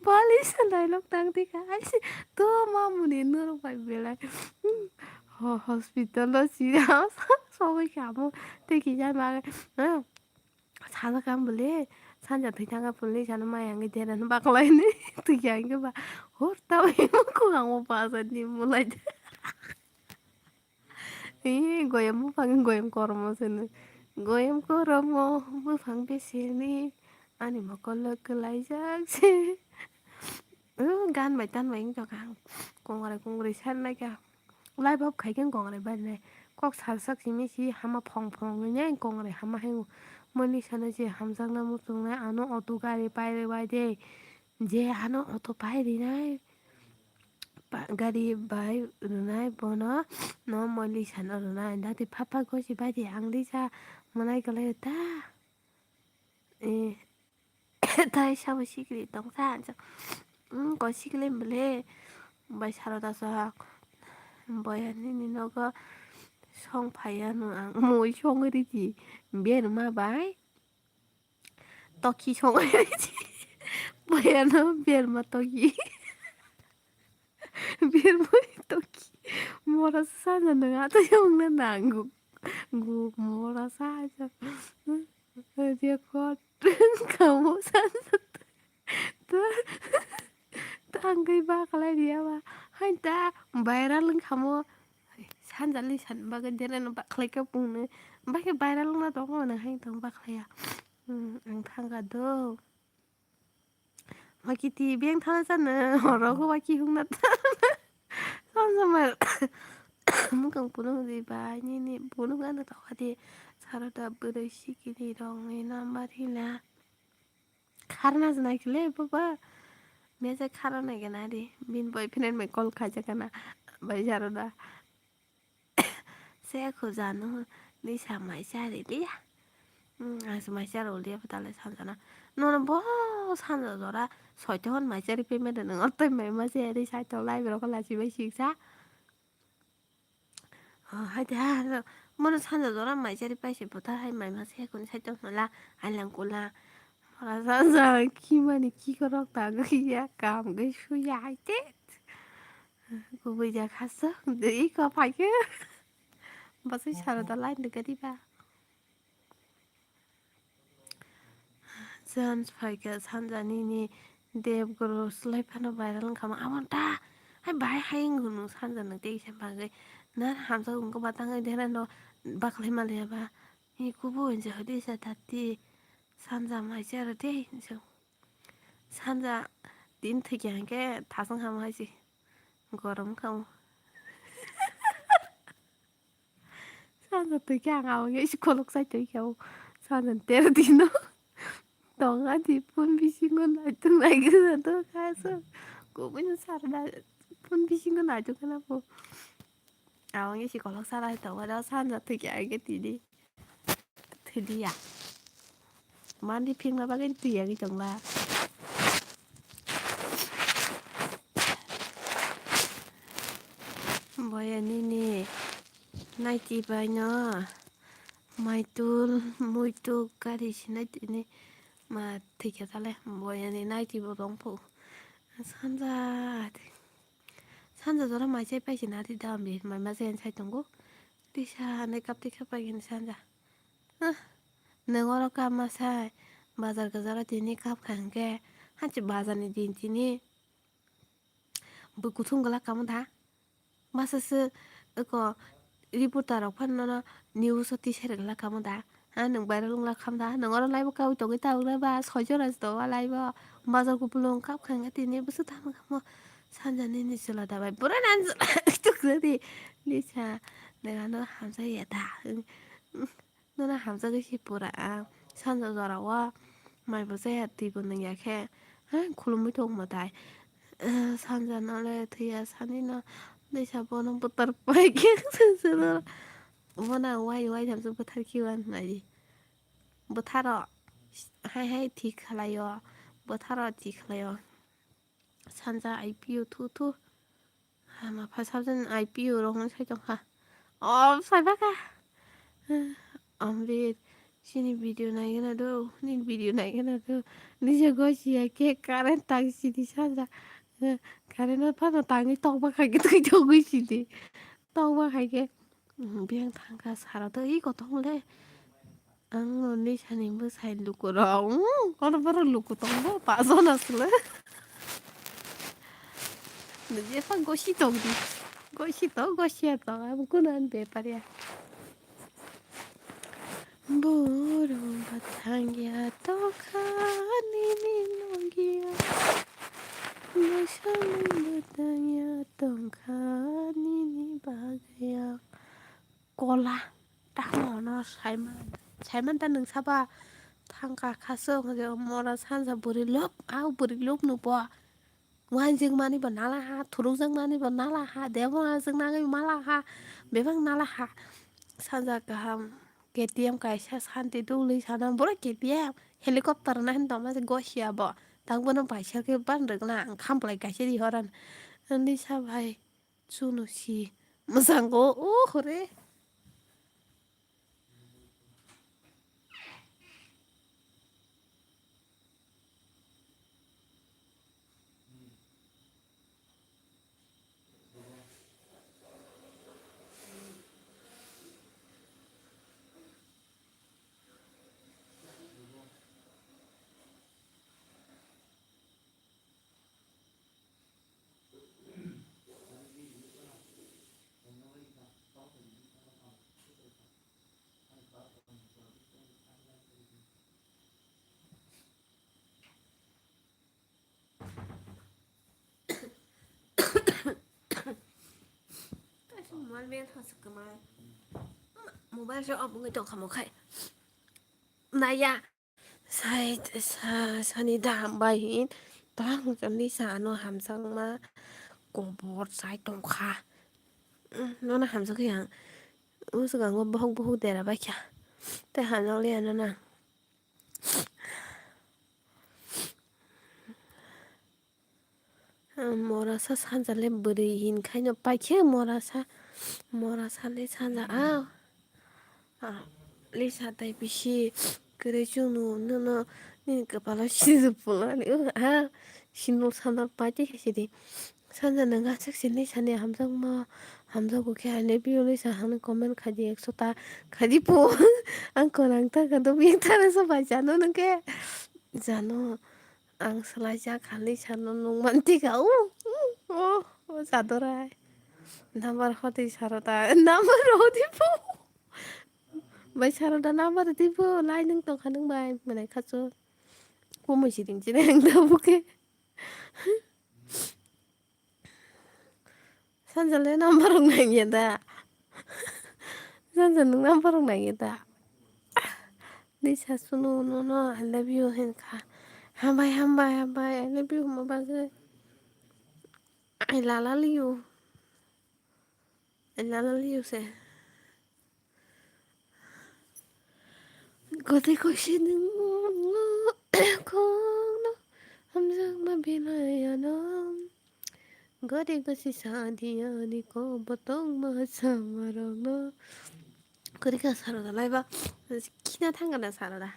Bali sanai lok tang di ka ai si to mamuni nuru bai belai. Ho hospital lo si sogoi kamo te ki jai ma. Sana kam bole sanja thwi thanga puli sana mai ang dera no baklai ni. Twi ang ba hor ta ko ang pa sa ni mulai. Ee, goyam buphang goyam koromo sini. Goyam koromo buphang bisini ani mokolo kwlaijak se. O, gan bai tan bai wngkha ang. Kongrai kongrai sannaikha. Lai bab khaikhe kongrai barinai. Kok salsak simi si hama phong phong wngya kongrai hama hai. Mani sana je hamjakna muchungnai ano auto gari pairwbai de. Je ano auto pairinai. Pa-, gari bai rwnai bono no moli sano rwnai. Dati papa gosi bai di ang lisa manai kwlai ta. Eh, tai sabo sikri tongsa. Mm, ko sikri bole bai saro ta sa. Boya nini nogo song phaiya no ang moi song ridi. Berma bai. Toki song. Boyano berma toki. Berma toki. Mora sana nang ato yang na nanggu. Gu mora saja. Dia kot. Kamu sana. Tangkai ba kalai dia ba. Hai ta viral kamo. Sanjali san bagai dere no ba kalai ka pung ne. Ba ke viral na tongo na hai tong ba kalai ya. Hmm, ang thangka do. Waki ti beng thana sana horo ko waki hung na thana. Sam samar. Mukang punung di ba ni ni punung ana tawadi. Sarada bwrwi sikini rong ni number hila. Kharna jana kile baba. Mese kharna gena di. Bin boyfriend mai call khaja kana. Bai sarada. Se khujano ni sa mai chari liya. Hmm, ang se mai chari liya phatale sanjana. Nono bo sanja jora soito hon mai chari payment nang ortoi mai ma se ri saito lai bro kala si bai siksa. Oh, hai de ha, ha, mono sanja jora mai chari pai se buta hai mai ma se kun saito mala ai lang kula. Mora sanja ki mani ki korok ta ya kam ge suya hai te. Kubui ja khaso, de iko phaikhe. Basai saro da line de gari ba. Chance phaikhe sanjani ni Dev Guru slai phano viral wngkha ma. Amo ta hai bai hai wng hunu sanja nang tei se bagwi. Na hamsa wngkha ba tangwi dera no baklai maliya ba. Ni kubu wngja hodi sa tati sanja mai se aro tei. Sanja tin thwikya hinkhe thasung hamo hai se. Gorom kamo. Sanja thwikya ang abo khe isi kolok chai tongkha o. Sanja ter dino. Tonga di phone bisingo naitung naigwsa tongkha so. Kubui no sar da phone bisingo naitung khana bo. Abo khe isi kolok sara hai tongo da sanja thwikya hinkhe tini. Thwiliya. Mandi phikna bagwi twi yagwi tongla. Boya nini naiti bai no maitul muituk gari sinai tini ma thikya tale boya ni naiti bo tong phu. Sanja, sanja jora mai chai pai sina ri da ambi mai ma jen sai tongo. Tisa ne kap tikha pai sanja. Nwng oro kap ma sai bazar gajaro tini kap kha hwnkhe hanchi bazar ni din tini bw kuthum gwlak kamo da? Masa se eko reporter rok phano nono news o tisai rwgwlak kamo da? Ha, nwng viral wnglak kamo da? Nwng oro live o kaui tongwi ta wnglai ba soi jora se tongo live o bazar kupulung kap kha hwnkhe tini bwswk tamo kamo sanja nini chwla da bai bwrwi nang chwla tuk jani nisa nwng ano hamjak ya da? Nono hamjagwi se pura ang sanja jora o mai bo chaya twi bo nung ya khe, ha, khulumui thok mwtai. Sanja no le thwi ya sani no nisa bono butar pai khe sanja no bono ang wai wai thamsa buthar khiwan nai butharo hai hai thik khlai o butharo thik khlai o. Sanja I P O thu thu. Hama pha sabjani I P O rok hwn sai tongkha. O sai baka. Ambir, chini video naigana do, nini video naigana do. Nija gosi ya ke current tang sidi sanja. Current no phano tangwi tokba khai ke twi togwi sidi. Tokba khai ke. Biyang thangkha sara to i kotong le. Ang noni sani bwsai lukurok, umm, kono borok luku tongo, pajon aswk le. Nini epha gosi tong di, gosi tong, gosi ya tong, ang kunan bepar ya. Boro bathang ya tongkha nini nogya, bwswk bathang ya tongkha nini bagwi ang. Kola. Tamo no saiman. Saiman ta nwng saba thangka khaswk hwnkhe mora sanja bwrwi lop, a bwrwi lop no bo. Wanjwk mani bo nala ha, thurukjak mani bo nala ha, debo wanjwk nangwi mala ha, bebak nala ha. Sanja kaham K T M kaisa santi dugli sana bwrwi K T M helicopter na hin tongma se gosia bo. Tang bono paisa khe ban rwgna ang khamplai kaisa rihoran. Ani sa bhai. Chunu si mwsang go, oh, hore. Mobile se off wngwi tongkha mo khai. Naya. Sai, sa, sani da hambai hin. Tang jani sa ano hamjakma kobor chai tongkha. Umm, nono hamjakgwi ang. O swkango bohok bohok dera baikha. Tei hamjakliya nono. Morasa sanja le bwrwi hinkhaino paikhe morasa, morasa le sanja a, a, lisa tai bisi kwrwi chwngno nono nini kwpalo sinijak pulani o a sinol sanol paitwi sidi sanja nwng aswk se lisa ni hamjakma hamjago khe I love you lisa hinwi comment khaidi ekso ta khaidi po ang kwrwng ta kha do bini tara sa bai chano nwng khe chano. Ang swlaijak kha lisa no nung mantika, o, o, o, o, jadorai. Number hodi saro da, number hodi po. Bai saro da number di po, lai nung tongkha nung bai, mwnai khachu. Kumui si ding chini ang da buke. Sanjale number rok nangya da. Sanjale number rok nangya da. Lisa sunu no no I love you hinkha. Hambai hambai hambai I love you hwnma bagwi. I love you. I love you se. Kote koise nung. Kokno hamjakma belai ano. Gari gasi sadi ani kok botongma samarokno. Kwrwi kha saro da laiba. Khina thang kana saro da.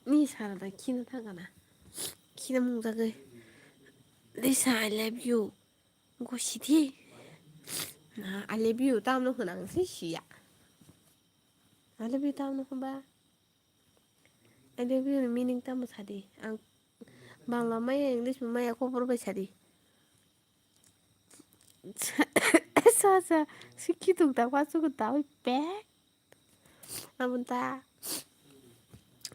Ni saro da khina thang kana. Khina mungjagwi. Lisa, I love you. Go sidi. Na, I love you tamno hwnang se siya. I love you tamno hwnba. I love you ni meaning tamo sadi. Ang Bangla maya, English maya, khobor bai sadi. Sa, sa, sikhi tuk da, wa suk da, oi pek. Abon ta.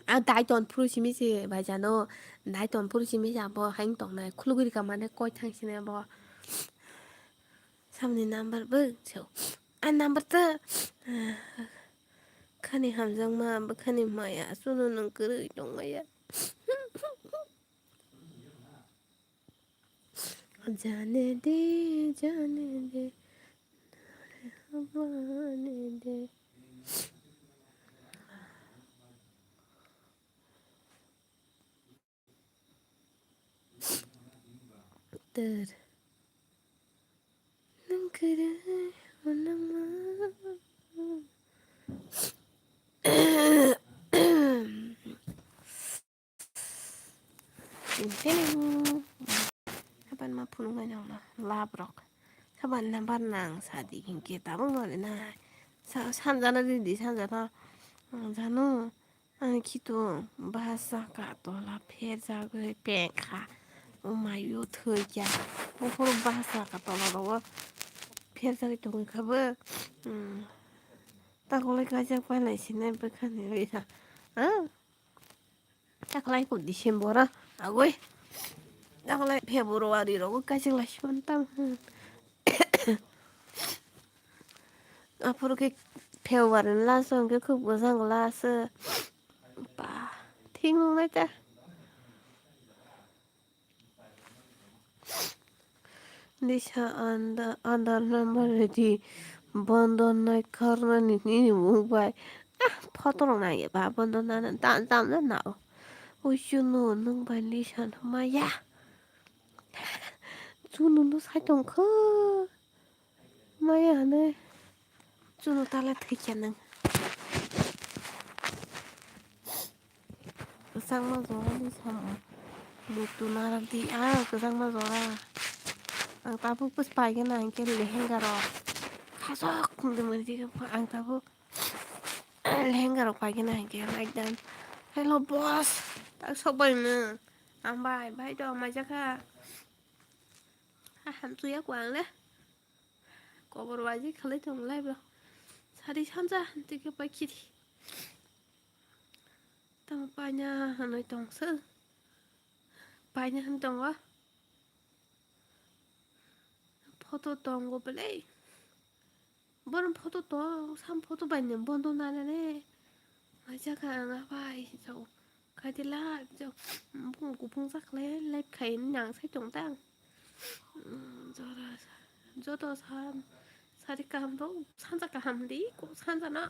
A dai ton phuru simi se bai jano. Dai ton phuru simi se abo haing tong nai. Khuluguri ka mane koi thang sini abo. Samni number bo so. A number ta. Khani hamjakma, bo khani maya, suno nung kwrwi tong maya. Jane de, jane de, jane de. Ter. Nang kere onama. Tini. Haban ma phunuk nai nang lab rok. Haban number nang sadi hinkhe tabuk no rinai. Sa-, sanjana didi sanjana. Ang jano. Ani khitung basa ka tola pherjagwi pengkha. O mayo thwikya. Buphuru basa ka tola rogo pherjagwi tongwi kha bo. Hmm. Takolai kaijak pailai sinai bwkhani risa. Ah. Takolai ko December a agoi. Takolai February rogo kaijak lai siman tam. Aphuru khe February ni last o hwnkhe khub kwchang last o. Ba, thik nungnai ta. Lisa anda, Aadhaar number ready. Bondo nai karnani nini mung bai. Ah, photo rok nai ba bondo nana dan dan na nao. Ui chunu nung bai Lisa no maya. Chunu no sai tong kho. Maya hwnwi chwngno tala thwikya nwng. Kwchangma jorani samung muitu narakdi, ah, kwchangma jora. Ang tabuk bwsai paigwna hinkhe lehenga rok khasok hwnwi mwnwi, ang tabuk lehenga rok paigwna hinkhe naikdan. Hello boss, tak sok bai nwng. Ang bai, bai do, maijak kha. Ha, hamsuya ko ang le. Kobor baji khalai tong lai bro. Sari sanja hanti ke pai khiri. Tamo paina hanoi tong se. Paina han tongo. Photo tongo belai. Borom photo tong, sam photo bai nem bondo nana ne. Maijak kha ang abai, so. Khaitila, so, bung kupung sakle, live khai nang sai tong tang. Mm, jora, joto san, sari kaham rok, sanja kaham di, ko sanja na.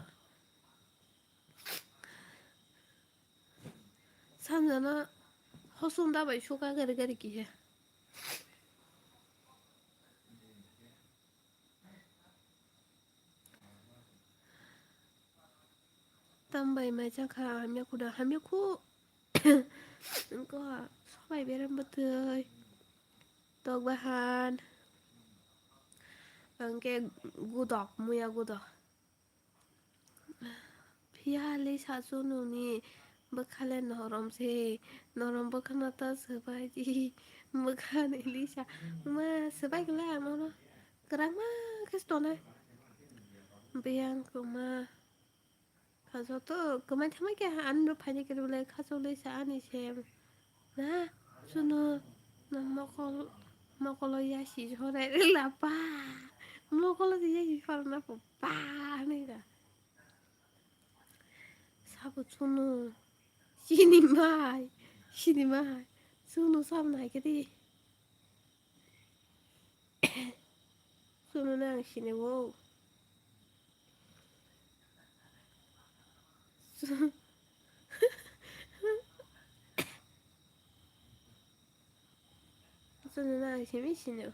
Sanja na, hosung da bai suka gari gari kihe. Tambai maijak kha hamya khuda hamya khu. Wngkha sobai berem bwtwi. Tok bahan. Hwnkhe gudok, muya gudok. Phiya le sa chununi bwkhale norom se, norom bwkhano ta swbai di, bwkhani lisa ma swbai gla mono kwrangma khe tonai. Biyang kwma kha joto kwmai thamai khe anno phaini khe bwle kha choli sa ani se na chunu na mokol mokolo yasi jore la pa mokolo yasi jore na pa pa ni da. Sabo chunu. Sini mai. Sini mai. Chunu sam nai kedi. Chunu nang sini wo. Chu- Ano na ang simi sino.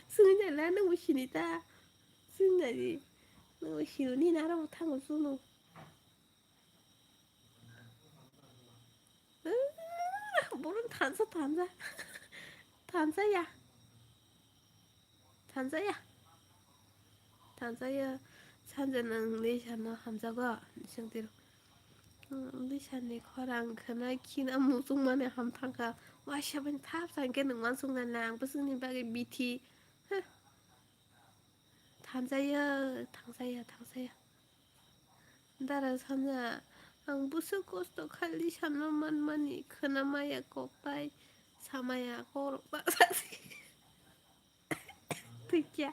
Sungwi nala nang bo sini ta. Sungwi nai. Nang bo sino ni nara bo thango suno. Borok thansa thansa. Thansa ya. Thansa ya. Thansa ya. Sanja nang ni sana hamjago. Sengtir. Lisani khorang khwnai khina muchung mani ham thangkha. Waisa bini thap sangkhe nwng uansuknai nang bwswkni bagwi bithi. Huh. Thanjaya, thanjaya, thanjaya. Dara sana ang bwswk kosto kha lisano manmani khwnamaya koktai samaya korokma. Thikya.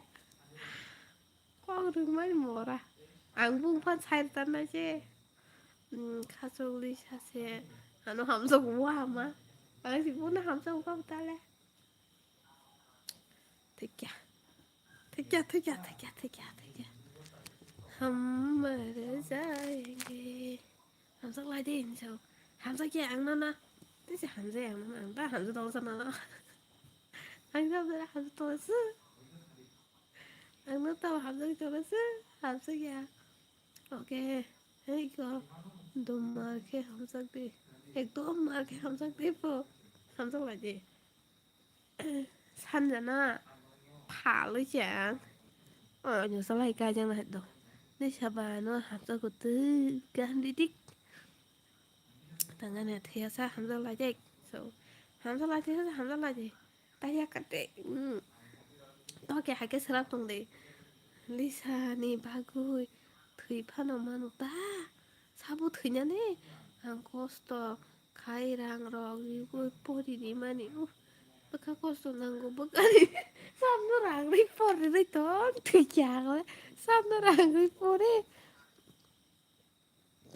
Kok rwngmani mora. Ang bung phan sai tanai se. Hmm, khachok lisa se. Ano hamjak wa ma. Ang si buna hamjak wa tale. Thikya. Thikya, thikya, thikya, thikya, thikya. Hum mar jayenge. Hamjak lai de hinwi sao. Hamjak ya ang nana. Tei se hamjak ya ang nana. Ang ta hamjak tong sa nana. Ang ta hamjak, hamjak tong sa. Ang no tamo hamjak tong sa. Hamjak ya. Okay. Hei ko. Dom mar khe hamjak de. Ekdom mar khe hamjak de po. Hamjak lai de. Sanjana phalwi chang. O nyosa lai kajang na do. Ni saba no hamsa kutui kan didik. Tangani thiyasa hamsa lai jek. So hamsa lai jek, hamsa lai jek. Taya kate. Hmm. To ke hake serak tong de. Lisa ni bagui thui phano manu ta. Sabo thwinani ang kosto khai rang rok riwi pori rimani. Uh, bwkha kosto nango bwkha ni. Samno rang ri pori ri tong thwi kya ko. Samno rang ri pori.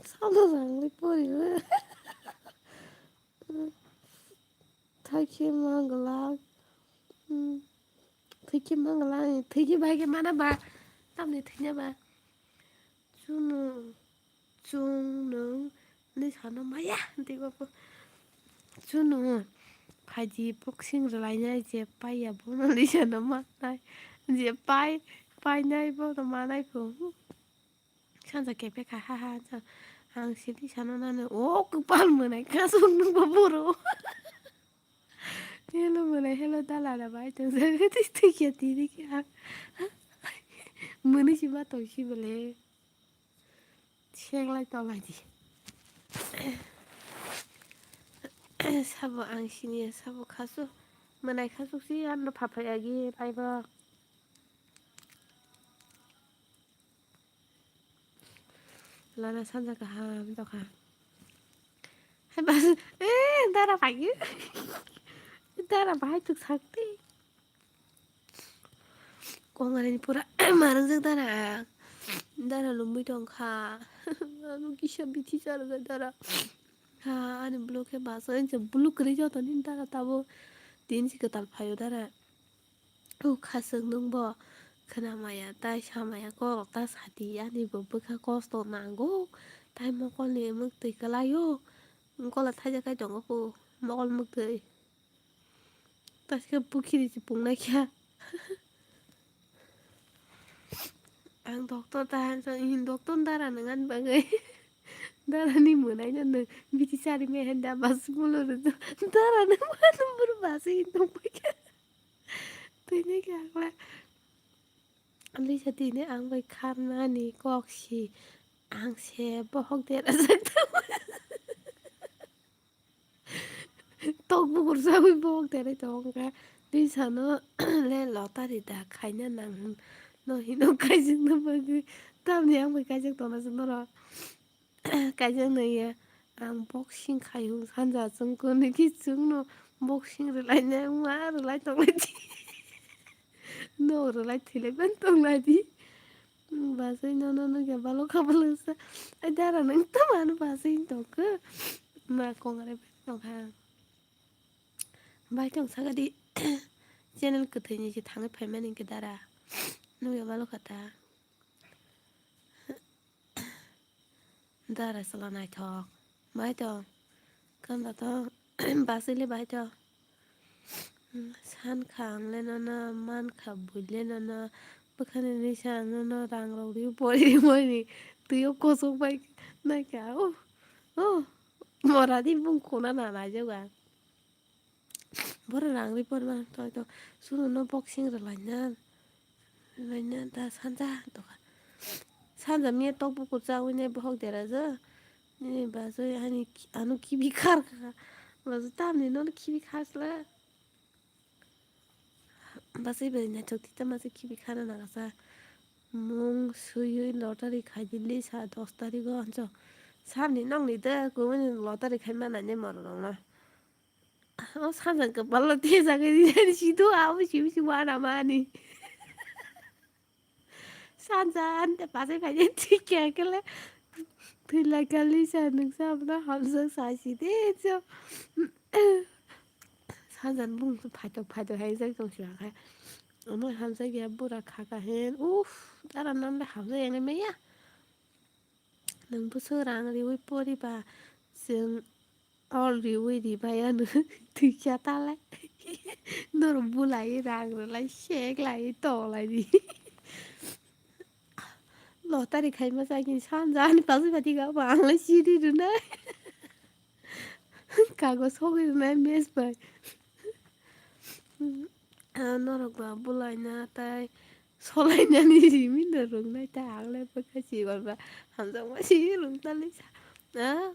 Samno rang ri pori. Thakhe manglak. Hmm. Thakhe manglak. Thakhe bai khe mana ba. Tamni thwina ba. Chunu, chung nung ni sano maya, tei bo po. Chunu, phaidi boxing rwlainai je paiya bono ni sano manai. Je pai, painai bono manai po. Sanja kepekha ha ha, ha, ang sidi sano nano, o kwpal mwnai, kasung nungbo boro. Hello mwnai, hello dala da bai tong sa, twi twi kya tiri kya. Mwnwi si ma tong si bole. Senglai tolai di. Sabo ang sini, sabo khasu. Mwnai khasuk si, ano phaphai agi, pai ba. Lana sanja kaham tokha. Hai bas, eh, dara pagi. Dara bahai tuk sakti. Kong ani pura marang jak dara. Dara lumui tongkha. Anu kisa bithi charga dara. Ha, ani blue khe basa, ani blue kwrwi joto ni dara tabo. Tin si kwtal phaio dara. O khaswk nwng bo khwnamaya, tai samaya, kok ta sati, ani bo bwkha kosto nango, tai mokolni mwktwi kwlaio, gola thaijak kai tongo po, mokol mwktwi. Taske pukhiri se pungnai kha. Ang doctor ta han sang, ihin doctor dara nang ani bagwi. Dara ni mwnai no nang, biti sari me hen da bas mulo ru. Dara nang mano buru bas ihin tong pai kha. Tini khe akla. Lisa tini ang bai kharnani kok si. Ang se bohok derajak tamo. Tok bukur sagwi bohok derai tong kha. Lisa no le lottery da khaina nang no hino kaijak no bagwi. Tamni ang bai kaijak tongna se norok. Kaijak naiya ang boxing khaiyung sanja chwng kwnwi khe chwngno boxing rwlainai wngma rwlai tonglaidi. Nok rwlai thwilai ban tonglaidi. Basai nono nokya balok kha balok sa. Ai dara nang tamo ano basai tongkha. Ma kongrai bai tongkha. Bai tong sakadi. Channel kwthwini se thangwi phaimani hwnkhe dara. Nokya balok kha ta. Dara sala naithok. Bai to. Kanda to. Basile bai to. Sankha ang le nono, mankha bui le nono. Bwkhani nisa ang nono rang rok ri pori ri mani. Twi o kosok bai naikha. Oh. Oh. Mora di bung khuna na naijago ang. Boro rang ri porma to to suno no boxing rwlaina. Rwlaina da sanja doka. Sanja miya tok bukur chawi nai bohok dera jo. Nini bajoi ani ki-, ano kibi khar kha. Bajoi tamni no kibi khasla. Bajoi bai naithok tita majoi kibi khana nangasa. Mung suyui lottery khaidi lisa dos tarigo anjo. Samni nokni de kumuni lottery khaima nai ne morok rokno. O sanja kwpalo tejagwi rijani sido abo simi simi wana mani. Sanja ante pasai paide thikya kele. Thwila kali sa nungsa abna hamjak sa side jo. Sanja bung phaito phaito hai jak tong sima khe. Omo hamjak ya bura khaka hen. Uff, dara namle hamjak ya nai maya. Nwng bwswk rang riwi poriba, chwng all riwi ribai ano thwikya talai. Norok bulai rang rwlai sek lai tong lai di. Lottery khaima chagini sanja ani pasai pati ga ba ang lai siri rwnai. Kagoj sogwi rwnai mech bai. Ah, norok ba bulaina tai solainani simi norok nai ta ang le bwkha si ba hamjakma si rung tali sa. Ah,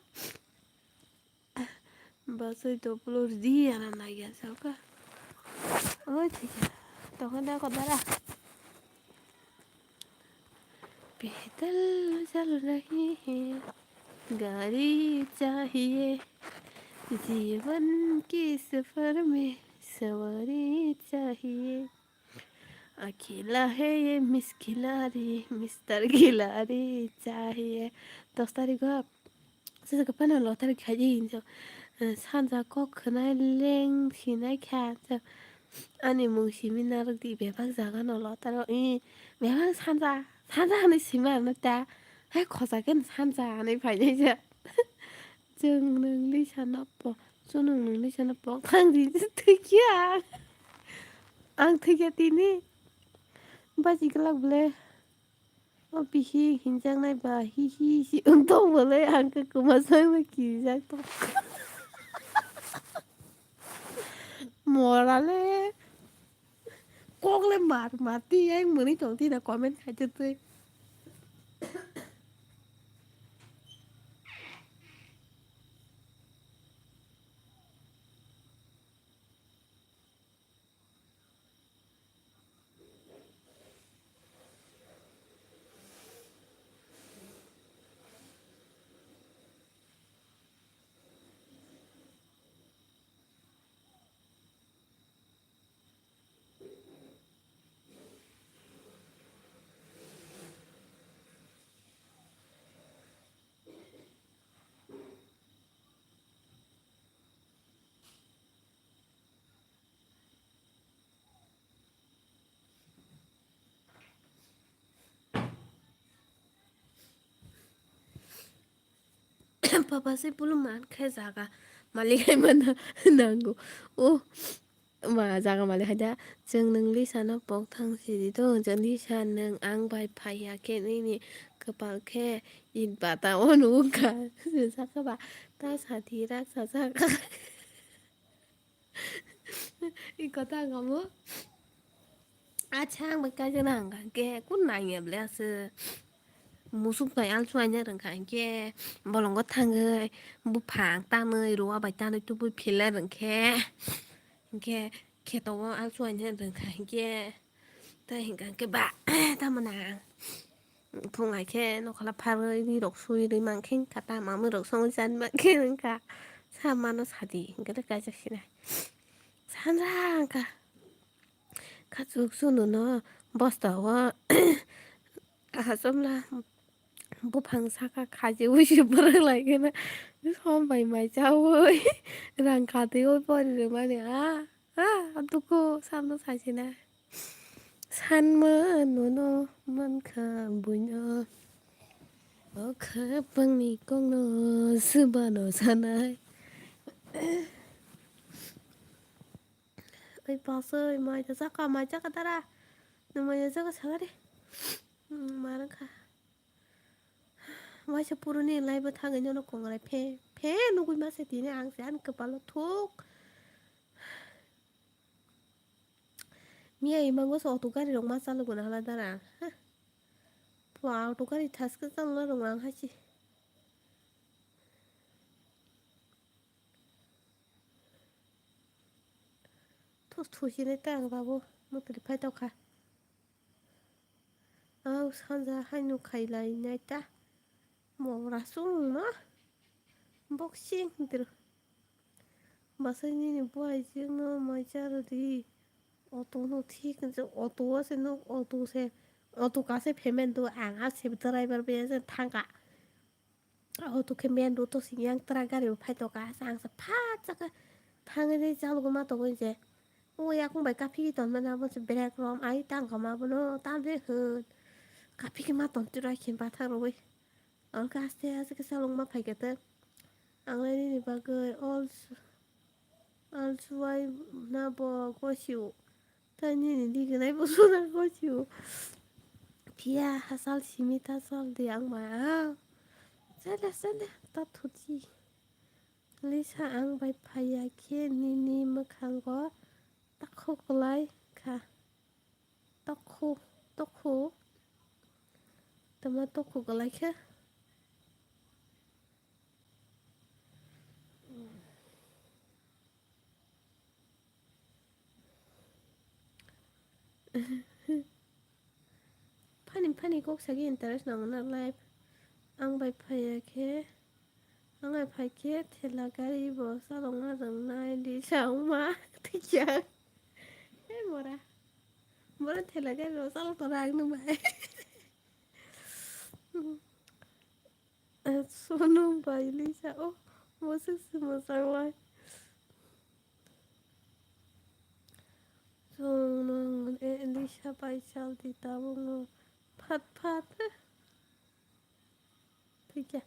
basai to pulur di ana nai ya sa ka. Oi thik ya. Tokon da ko dara. पैदल चल रही है, गाड़ी चाहिए, जीवन के सफर में सवारी चाहिए। अकेला है ये मिस खिलाड़ी, मिस्टर खिलाड़ी चाहिए। Dos tarigo. Sasa kwphano lottery khaidi hinjo, eh, sanja kok khwnai leng sinai kha, hinjo, ani mung simi narwk di bebak jaga no lottery o, i, bebak sanja, sanja hinwi sima rwna ta, hai khosa khe sanja hinwi phainai ja. Chwng nwng lisa no po, chwng nwng lisa no po, thang di thikya. Ang thikya tini, baji kwlak ble. O bihi hinjaknai ba hi hi si wng tong bolai ang khe kwma sakno kijak tong. Mora le kok le mar mar ti yang mwnwi tong ti na comment khai twi. Papa se pulu man khe jaga malik hai mana nango. O ma jaga malik hai da. Chwng nwng lisa no pok thang sidi to, chwng lisa nwng ang bai phaiya khe nini kwpal khe it bata o nukha. Saka ba ta sati rak sa saka. I kota kamu. Acha ang bai kaisa nang hwnkha khe kun nangya ble aswk. Musuk bai alsu aina rwngkha hinkhe bolongo thangwi buphang tanwi ruwa bai tanwi tubui phila rwngkhe hinkhe kheto o alsu aina rwngkha hinkhe tei hinkha hinkhe ba tamo nang. Phung hai khe nokhola pharwi ri rok sui ri mankhe wngkha ta mamwi rok songwi chani mankhe wngkha. Sa mano sadi hinkhe kaisa sinai sanja wngkha. Khachuk chunu no bosta o achomla buphang saka khajiui se bwrwk lai kheno som bai mai chaui rang khatwi ui pori rwmani a a duku samno saisina. Sanma nono mankha buino. Khapangni kokno swbano sanai. Oi pasoi, mai ta chaka, mai chaka dara. Nwng mai chaka sagari. Hmm, marang kha. Waisa puruni lai bo thangwi nono kongrai phe, phe nugui masa tini ang se ani kwpalo thuk. Miya imango se auto gari rok ma chaluguna hala dara. Ha. Pua auto gari thaske chalna rong ang hachi. Thus thusinai ta ang babu mutri phai tokha. Ang sanja haino khailai nai ta. Mora chwngno. Boxing hintir. Basai nini buai jwngno mai charwdi. Auto no thik hinjak auto o se nuk auto se. Auto kase phemen do ang a se driver be se thangka. Auto khe main road o sing yang truck gari bo phai tokha, asa ang sa phat saka thangwi chalogwi ma tongwi je. O yakung bai kaphigwi tongmani abo se brake rom ai tang kha ma bono tamre hwn. Kaphigwi ma tong twi rw khe bathang rwui. Ang khe aste aste khe chalogma phai khe te. Ang le nini bagwi all Alsuai na bo gosio. Tei nini diginai bo suna gosio. Phiya hachal simi ta chal di ang ma ang. Chale chale ta thuti. Lisa ang bai phaiya khe nini mwkhango takhu kwlai kha. Tokhu, tokhu. Tama tokhu kwlai khe. Funny, funny kok sagi interest nango na life. Ang bai phaiya khe, ang bai phai khe thela gari bo chalokna rwngnai di sa wngma. Thikya. He mora. Mora thela gari bo chalok tora ang nung bai. Sono bai Lisa o bwswk se mwchang lai. Chwng nwng e Lisa bai chal di tabukno phat phat. Thikya.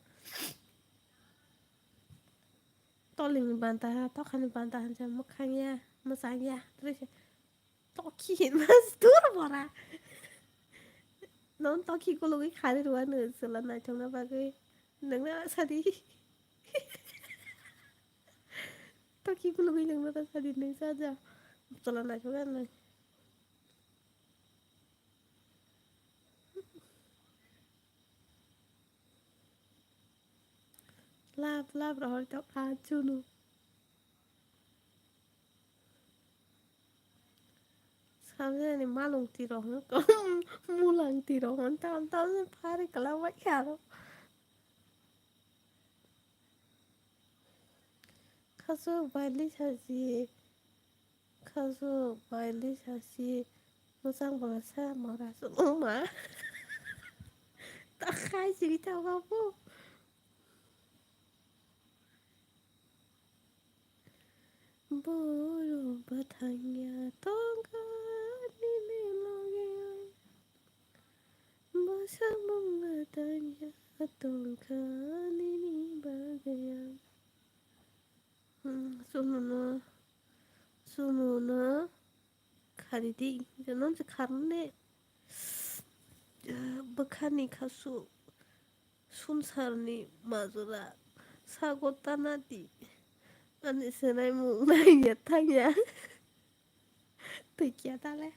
Tolini banta ha, tokhani banta ha, mwkhang ya, mwchang ya, twrwi se. Tokhi hinma dur bora. Non tokhi kulugwi khari rwano chwla naithokna bagwi. Nangna sadi. Tokhi kulugwi nangna sadi nang saja. Chwla naithokna nang. Lab lab rohor tokha chunu. Samjani malung tiro hwn, mulang tiro hwn, tam tam phari kala bai aro. Khasuk bai Lisa si, khasuk bai Lisa si, mwchang bwla sa mora su ma. Ta khai si ta babu. Borok bwthangya tongkha nini loge ang. Bwsa mungna tangya tongkha nini bagwi ang. Hmm, sunono, sunono. Khari di, hwnkhe nong se kharmani, bwkhani khasu sumsarni majra sago tana di. Ani swnaimung naiya thangya. Twi kiya tale.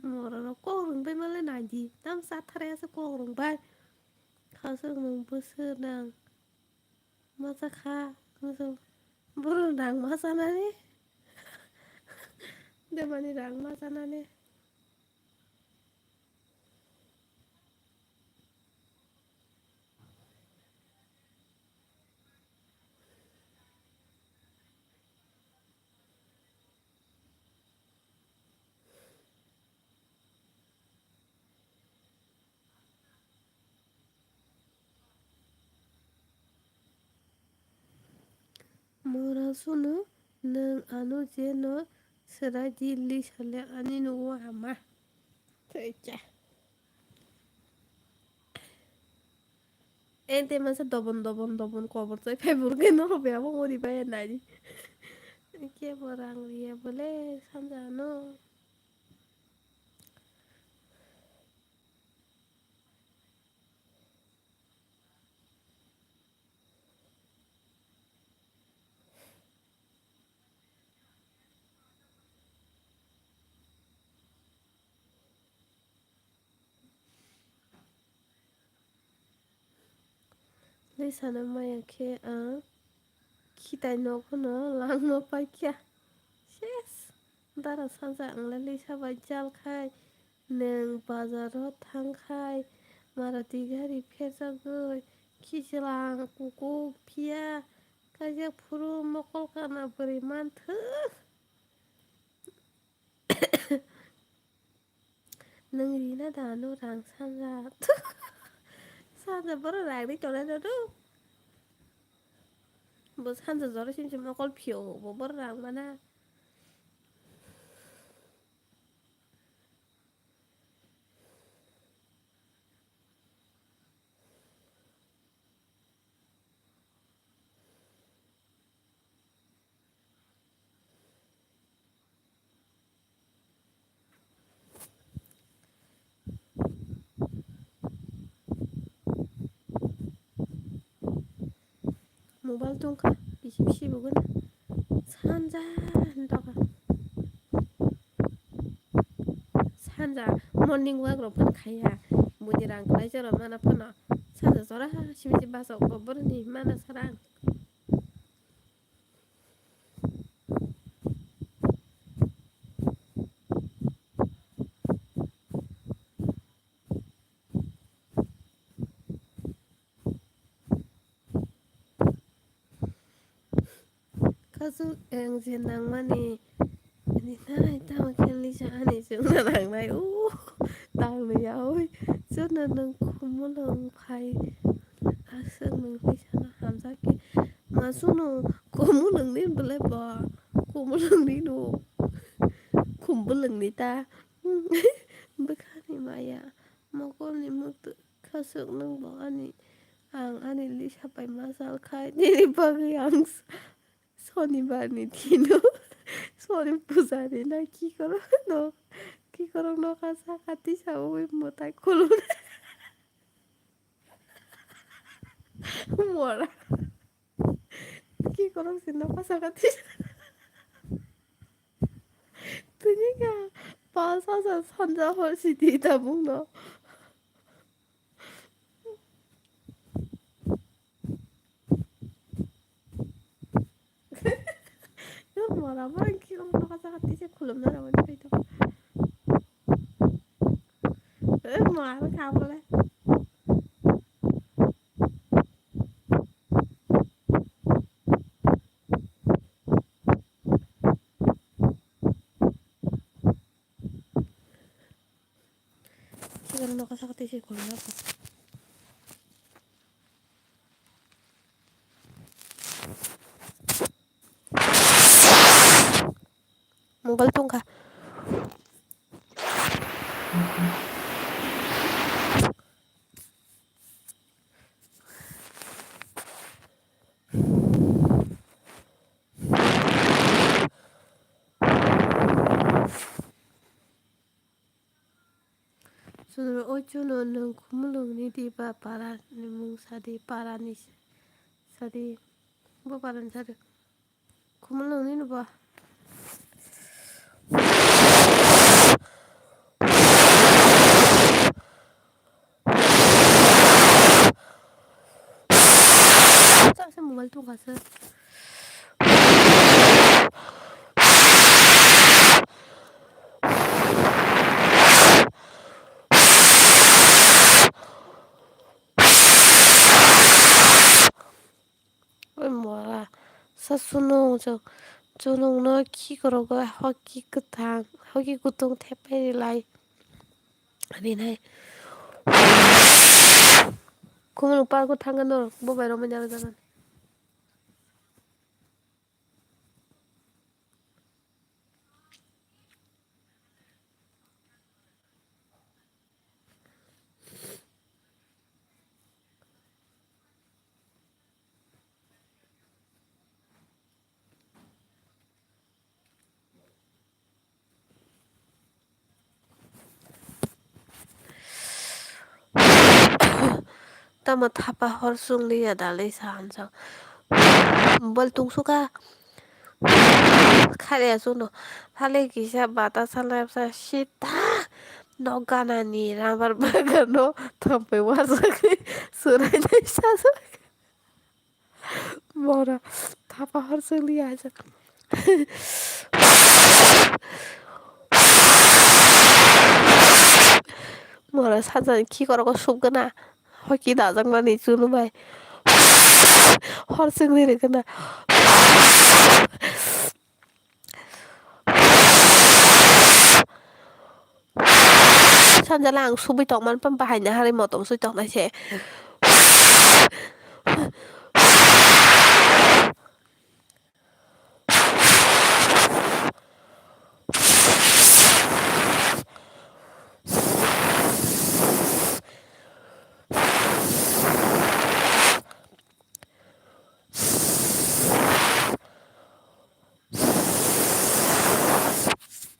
Morok rok kok rwngbai male naidi. Tam sathare ase kok rwngbai. Khasuk nwng bwswk nang. Masa kha. Masa. Borok rang ma chanani. Demani rang ma chanani. Sunu, nwng ano je no swrai di, Lisa le ani nugo ama. Thwi cha. Ente masa dobon dobon dobon kobor chai phai burge no be abo mori bai nai. Ke bo rang riya bole sanja no. Lisa no maya khe ang khitai nogo no langma paikha. Ses, dara saja ang le Lisa bai jal khai, nwng bazar o thang khai, Maruti gari pherjagwi khichwlang kuku phiya kaijak phuru mokol kana bwrwi manthwk. Nwng rina da ano rang sanja. Sanja borok rang ri tongnai no do. Bo sanja jora sim sim mokol phio bo borok rang mana. Mobile tongkha, bisi bisi bo gana. Sanja hintoka. Sanja morning walk rok phano khaiya. Budi rang kwlai jora mana phano. Sanja jora sibisi basa oktober ni mana sarang. Kasu ang je nangmani, ani nai tamo khe Lisa ani chwngno nangnai. O, tang ya oi, chwngno nang khumulwng phai, aswk nang Lisa no hamjak khe. Masu no khumulwng ni bwlai ba, khumulwng ni no, khumulwng ni ta, bwkhani maya, mokolni muktwi. Khasuk nwng bo ani, ang ani Lisa bai ma sal khai, nini bagwi ang s-, sonibar ni dino soni puja rina kikorok no, kikorok nokha saka tisa ui mwtai khulumnai. Mora. Ki korok si nokha saka twi. Tini kha pas hajar sanja hor si di tabuk no. Yor mora mora ki korok nokha saka twi se khulumna rwmani phaito. Eh, mora kha bole. Kibar nokha saka twi se khulumna rwkha. Mobile tongkha. Chwng o chuno nwng khumulwng ni di ba para ni mung sadi, para ni sadi, bo para ni sadi. Khumulwng nini bo. Chak se mobile tongkha se. Oi mora, sa sunung chwng, chunungno khikorogwi hoki kwthang, hoki kutung thepai rilai rinai. Khumulwng park o thangkhe norok bo bai romwi nai o jaga. tamo thapa hor chwng liya dalwi sa hansa. Mobile tungsuka. Khare asuno. Thali kisa bata salai sa sita. Nok ganani rubber bagano thampai warsagwi swrainai sajak. Mora thapa hor chwng liya haja. Mora sajani khikorokgo subgana. Hoki dajakmani chunu bai. Hor chwngni rwgana. Sanjala ang subui tongmani pam bahai naharwi motom sui tongnai se.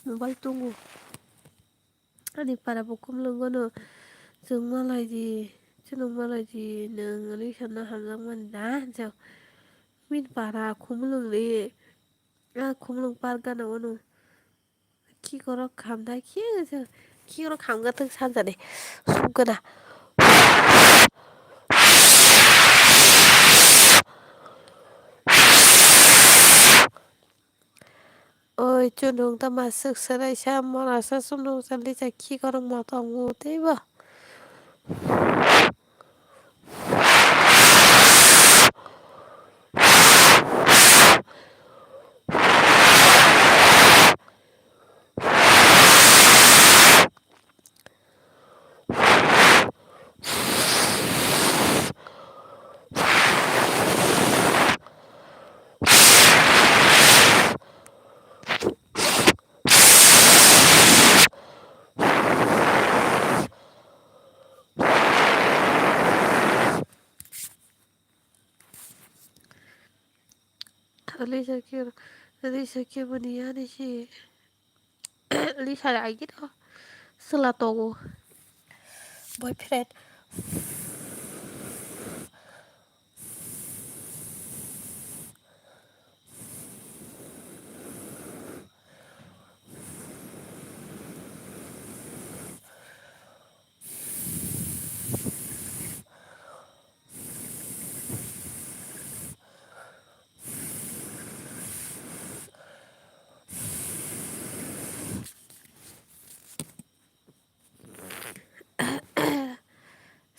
Mobile tungo. Ani para bo khumlwng gano chwng malai di, chwng malai di, nwng ani sana hamjakmani da, jao. Min para khumlwng ni, a khumlwng par gana wano. Khikorok khamda khe, khikorok khamga thwng sanjani. Sukgana. Oi, chunung tama swk swraisa, morasa chunung chalisa khikorok motom o teibo. Lisa khe, Lisa khe mani yani si. Lisa agito. Sela togo. Boyfriend.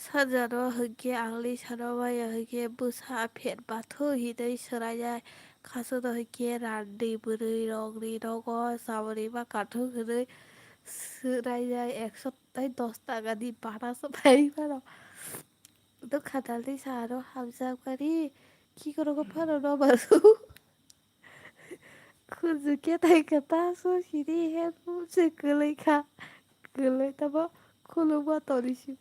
Sajaro hwnkhe ang Lisano maya hwnkhe bwsa phet bathu hinwi swrainai. Khasukno hwnkhe randi bwrwi rokni nogo chamani ma kathok hinwi swrainai, ekso tei dos takani bana swbai mano. Dukha dalni saro hamjakmani khikrokgo phano nobasu. Khunju khe tai khe ta so siri he se kwlwi kha. Kwlwi tamo khuluma toni si.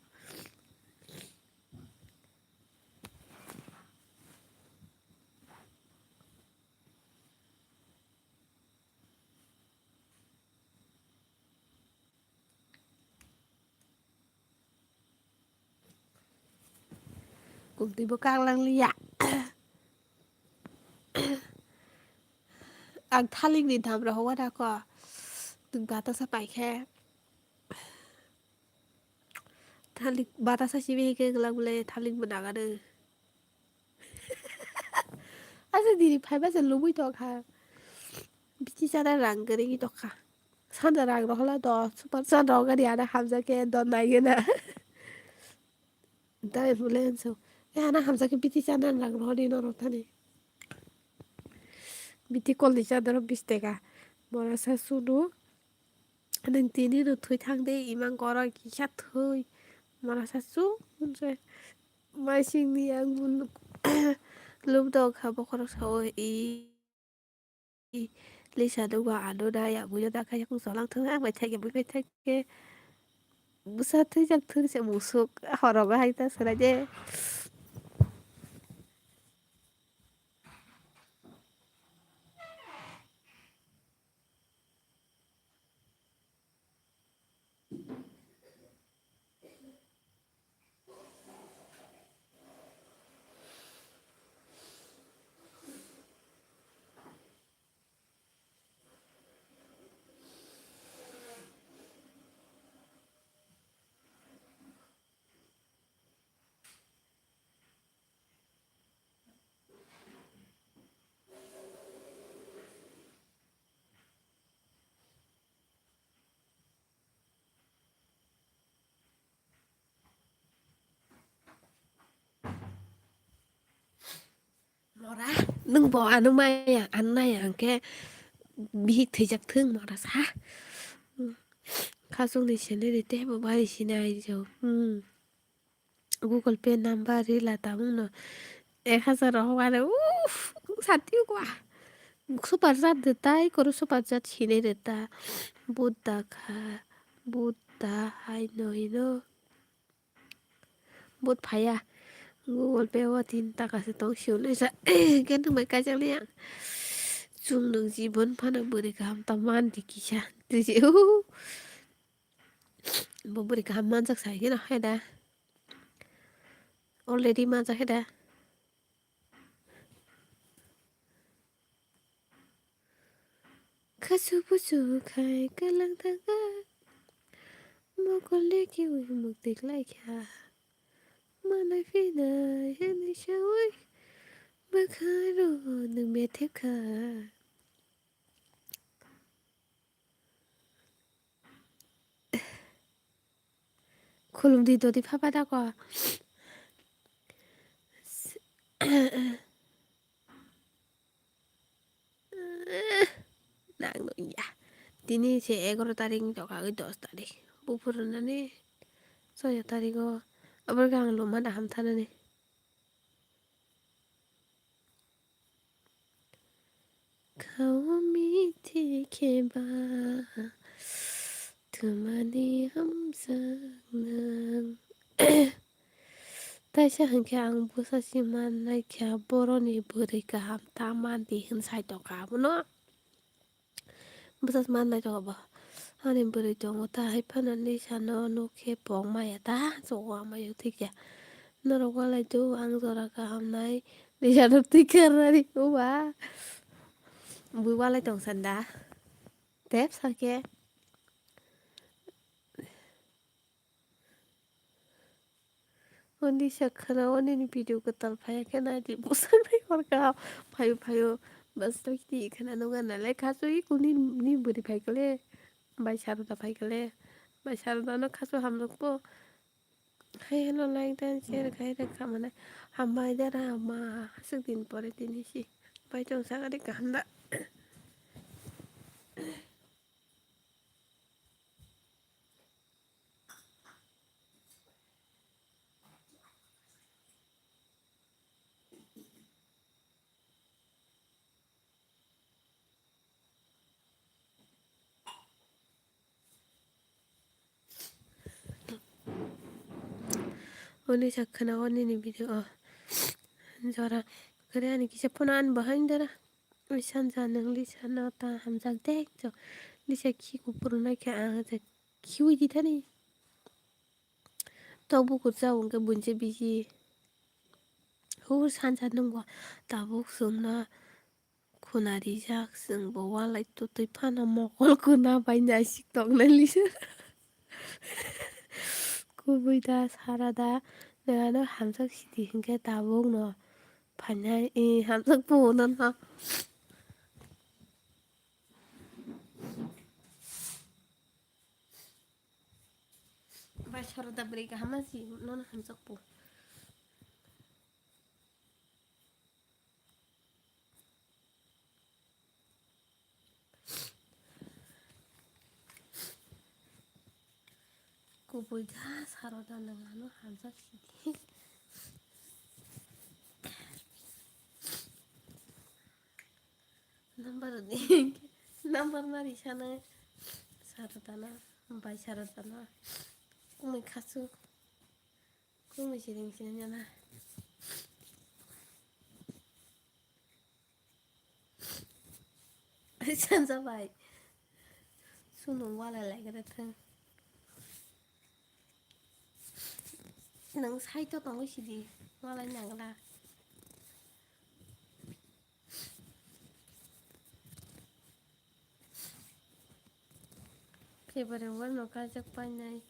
Kung twi bo kang lang liya. Ang thaling ni dam rok hwnwi rw kha. Twng bata sa pai khe. Thaling bata sa simi khe glak bwle thaling bo nang anw. Asa diri phaiba se lubui tong kha. Bithi chana rang kwrwi tong kha. Sanja rang rw hwla do super chan rok gari ana hamjak khe do nai gana. Dai bwle anso. E ana hamjak khe bithi chana rang rw hwni norok thani. Bithi kol ni chadoro bis teka. Mora sa sunu. Nwng tini no thwi thang de, imang goro kisa thwi. Mora sa su, hwnse. Maising ni ang bun lub dok ha bokhorok sao, i, i, Lisa dugwa ano na ya buyo da kha yakung solang thang, ang bai thai ke bui bai thai ke. Bwsa thwijak thwng se musuk, horogo hai ta swrai de. Nwng bo ano maya, ano naya hwnkhe bihik thwijak thung mora sa. Khasukni salary teibo bari sinai jo. Hmm. Google Pay number rila tabukno ek hazar rohok are, uff, sati kwa. Super chat de tai, koro super chat sinai de ta. Buddha kha, Buddha hai no hino. Bot phaiya. Google Pay o tin taka se tong sio le sa. Khe nwng bai kaijak le yang. Chwng nwng jibon phano bwrwi kaham ta man di kisa. Twi se, uhu. Bo bwrwi kaham manjak sai kheno hai da. Already manjak hai da. Khasu busu khai kalang thangkha. Mokol le kiwi mukti klaikha. Manai phinai hwnwi sawi bwkharo nwng methepkha. Khulumdi dodi phaba dako. Nang no ya. Tini se egaro tarik ni doka oi dos tarik. Buphuru nani soyo tarik o. Abor khe ang loma da hamthanani. Khao mithi khe ba twmani hamjak nwng. Taisa hwnkhe ang bwsa si mannai kha, boroni bwrwi kaham ta man di hwn sai tongkha abono. Bwsa si mannai tongkha bo. Ani bwrwi tongo ta hai phano Lisa no nuk khe pok maya ta chogo amayo thikya. Norok walai do ang jora kaham nai Lisa no twi karnani oba. Bui walai tong sanda. Tep sakhe. Oni sakhana oni ni video kwtal phaya khe nai di bwsang nai hor kaham phayo phayo bwsang kiti khana nunga nalai khasu i kuni ni bwrwi phai kale bai saruda phai kale bai saruda no khasu hamrok bo hai hello like dan share khai rek khamana hambai dara ma hasuk din pore tini si bai tong sagari kaham da. Oni sakhana oni ni video o jora kare ani kisa phone ani bahai dara. Oi sanja nwng Lisa no ta hamjak de jo Lisa khi kupuru nai khe ang je khiui di thani. Tok bukur cha hwnkhe buinse bisi hur sansa nungbo tabuk chwngno khuna rijak, chwngbo walai twtwi phano mokol khuna bai naisik tongnai lisa. Kubui da sara da nwng ano hamjak sidi hwnkhe tabukno phainai, eh, hamjak phunukno. Bai sara da bwrwi kaham ma si nono hamjak po. Kubui da sara da nwng ano hamjak sidi. Number di number mari sana sara da na bai sara da na kumui khasu. Kung ni siring siring jana. Sanja bai. Sunu wala lai gara thang. Nang sai to tong sidi. Wala nang la. February one no kajak painai.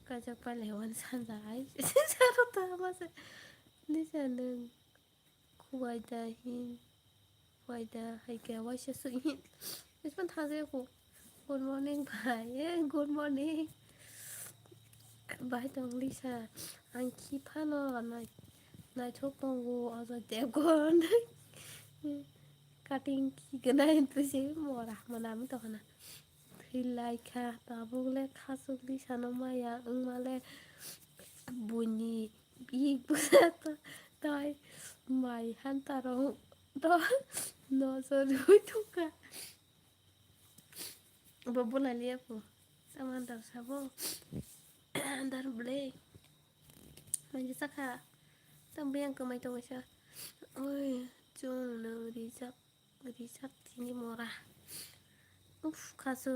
Kajak pailai wan sanja ai. Saro ta ma se. Nisa nung. Kuwai da hin. Kuwai da hai ke waisa su hin. Ispan thang se ku. Good morning bhai. Eh, good morning. Bhai tong Lisa. Ang khi phano nai. Naithok tongo Ajay Devgan. Cutting ki gwnai twi se mora mwnami tongkhana. Thwi lai kha, tabuk le khasuk di sano maya wngma le buini bihik bwsa ta-, tai mai hanta rok to nojor rwi thung kha. Bo bulai liya po. Tamo andar sabo. Andar ble. Manja sakha. Tamo yang kwmai tongwi sa. Oi, chwng nwng rijak, rijak tini mora. Uf, khasu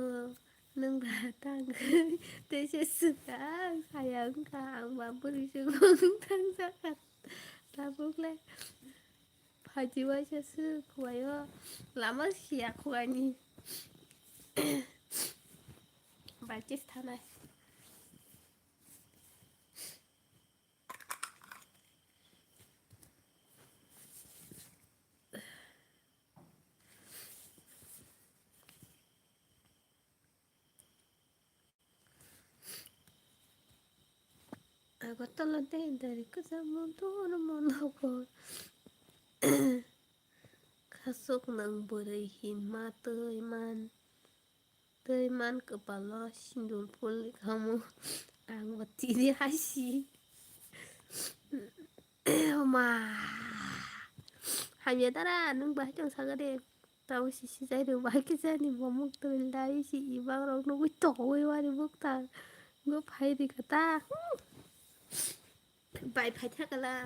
nwng ba tangwi. Tei se swkang saya wngkha ang ba bwrwi se wng thang sakha. Tabuk le. Phaidi waisa se khuaio lama siya khuani. Bai kis thanai. Agartala de dari kwchamo dormo nogo. Khasuk nwng bwrwi hinma twi man, twi man kwpalo sindur phul kamo. Ang bo tini hai si. Oma. Hamya dara nwng bahai tong saga de. Tamo sisi jai rw bai khe jani bo muk twi lai si ibang rok nugui tongwi wari buk ta. Ngo phai ri kha ta. Bai phai thakala.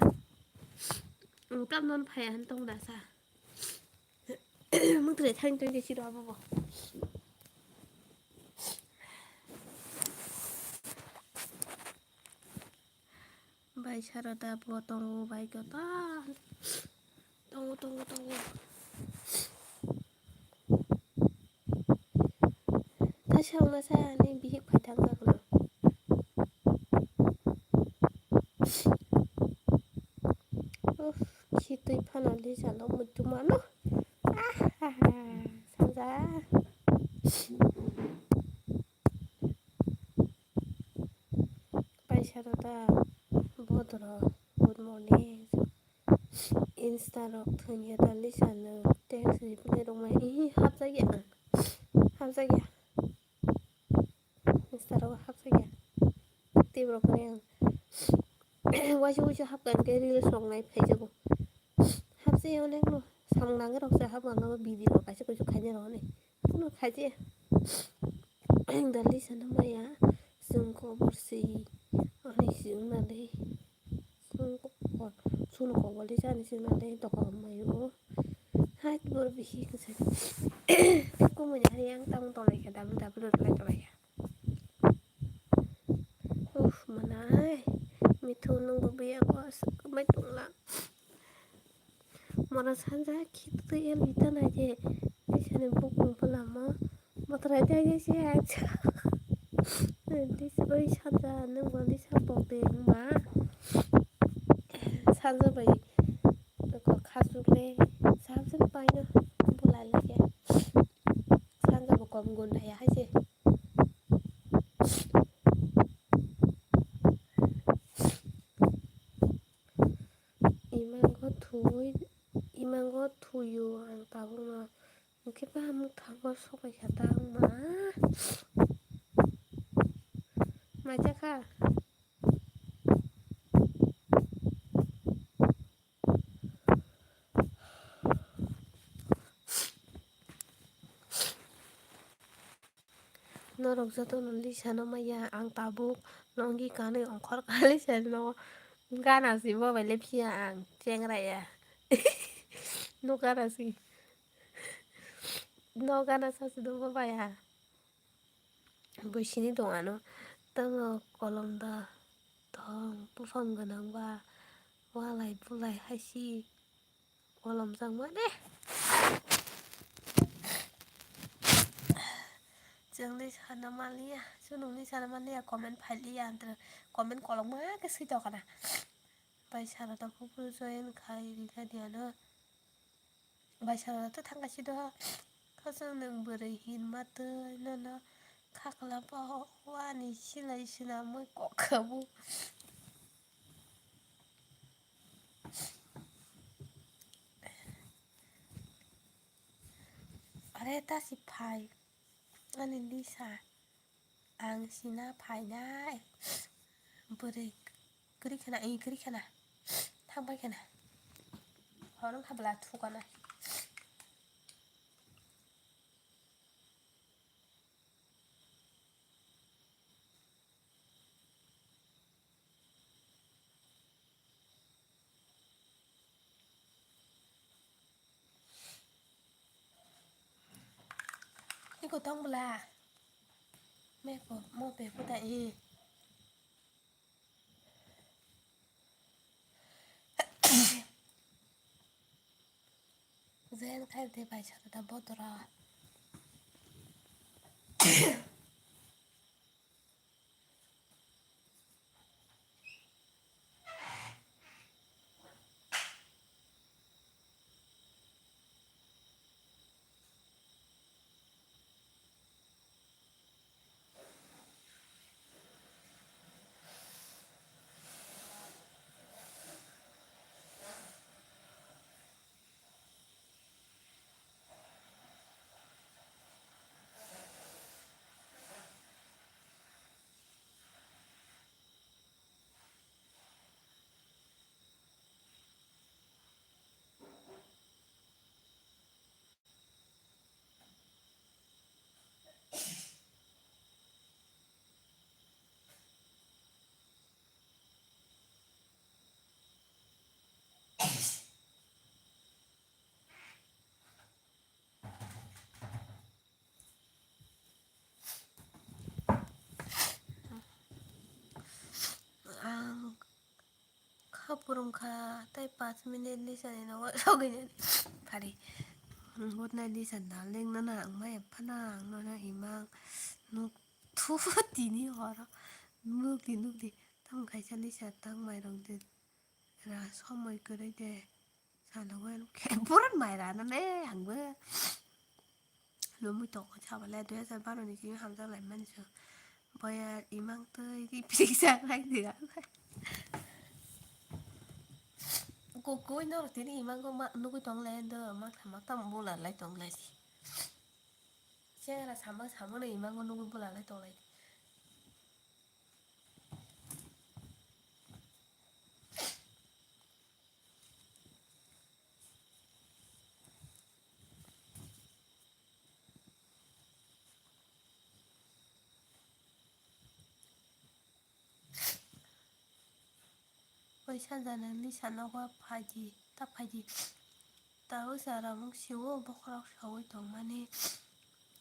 Ang tam non phai han tong da sa. Muk twi thang tong si ro bo. Bai saro da bo tongo bai kwtal. Tongo, tongo, tongo. Ta sangma sa ni bihik phai thang jak no. Uff, khitwi phano lisa no muitu mano. Ah, ah, ah, sanja. Paisa rota bodoro, good morning. Insta rok thwngya ta lisa no text reply rok mai. Ihi, hapjagya ang. Hapjagya. Insta rok hapjagya. Tei borok khe ang waisa waisa hapkha hwnkhe reels rok nai phaijago. Hapjagya onek no samung nangwi rok se hapma no video rok kaisa kuisu khaina rok hwnwi. Kuno khaijaya. Ang da lisa no maya, chwng kobor se, ani se wngna de. Chwng kobor, chwngno kobor lisa ni se wngna de, doka maio. Hai, bor bisi kwchai. Kumui ni hari ang tamo tonglai kha, dablu dablu rwlai tonglai kha. Uff, manai. Mithu nwng bo biya ko aswk kwmai tongla. Mora sanja khitwi el bita nai je. Bisani bukung phalamo. Bothrai dai dai se acha. Dis oi sanja nwng bo disa bok de wngma. Sanja bai ko khasuk le. Samsung paino bulai lage. Sanja bo kom gun daya hai se. Imango thui, imango thuyo ang tabukno. Hwnkhe ba mukhango sobai kha ta wngma. Maijak kha. Norok jotono lisano maya, ang tabuk longi kanwi ongkhor kha lisano. Gana si bo bai le phiya ang chengra ya. No gana si. No gana sa si do bo bai ha. Bwsini tong ano tamo kolom da tong buphang gwnang ba walai bulai hai si. Kolom changma de. Chwngni sana manliya, chwngni sana manliya, comment phailiya, antwra comment kolokma khe swi tokana. Bai sara ta phuru join khai rikha diya no. Bai sara ta thangkha si do. Khasang nwng bwrwi hinma twi nono khakla bo wani silai sinamwi kok khabu. Eta si phai. Ani Lisa. Ang sina phainai. Bwrwi kwrwi khana, i kwrwi khana. Thangbai khana. Horong kha bwla thukana. Iko tong bwla. Mepo, mo pepo ta i. Jen khai de bai sa ta botora. Ang kha purum kha, tei panch minute ni sani nogo sogwi nani phari. Good night Lisa, darling, nana ang maya phana, ang nana imang nuk thu tini horo. Nuk di, nuk di. Tamo kaisa Lisa, tang mairok di. Ra somoi kwrwi de. Sana wen khe borok mai rana ne ang bo. Lomwi tongo sabale dui hajar baro ni simi hamjak lai mani so. Boya imang twi ri prik jak lai di. Kokoi norok tini imang ko ma nugui tong lai do, ma thama tam bula lai tong lai di. Chengra sama sama no imang ko nugui bula lai tong lai di. Oi sanja nang Lisa nogo phaidi, ta phaidi. Tabuk chwraimung sio bokhorok saui tongmani.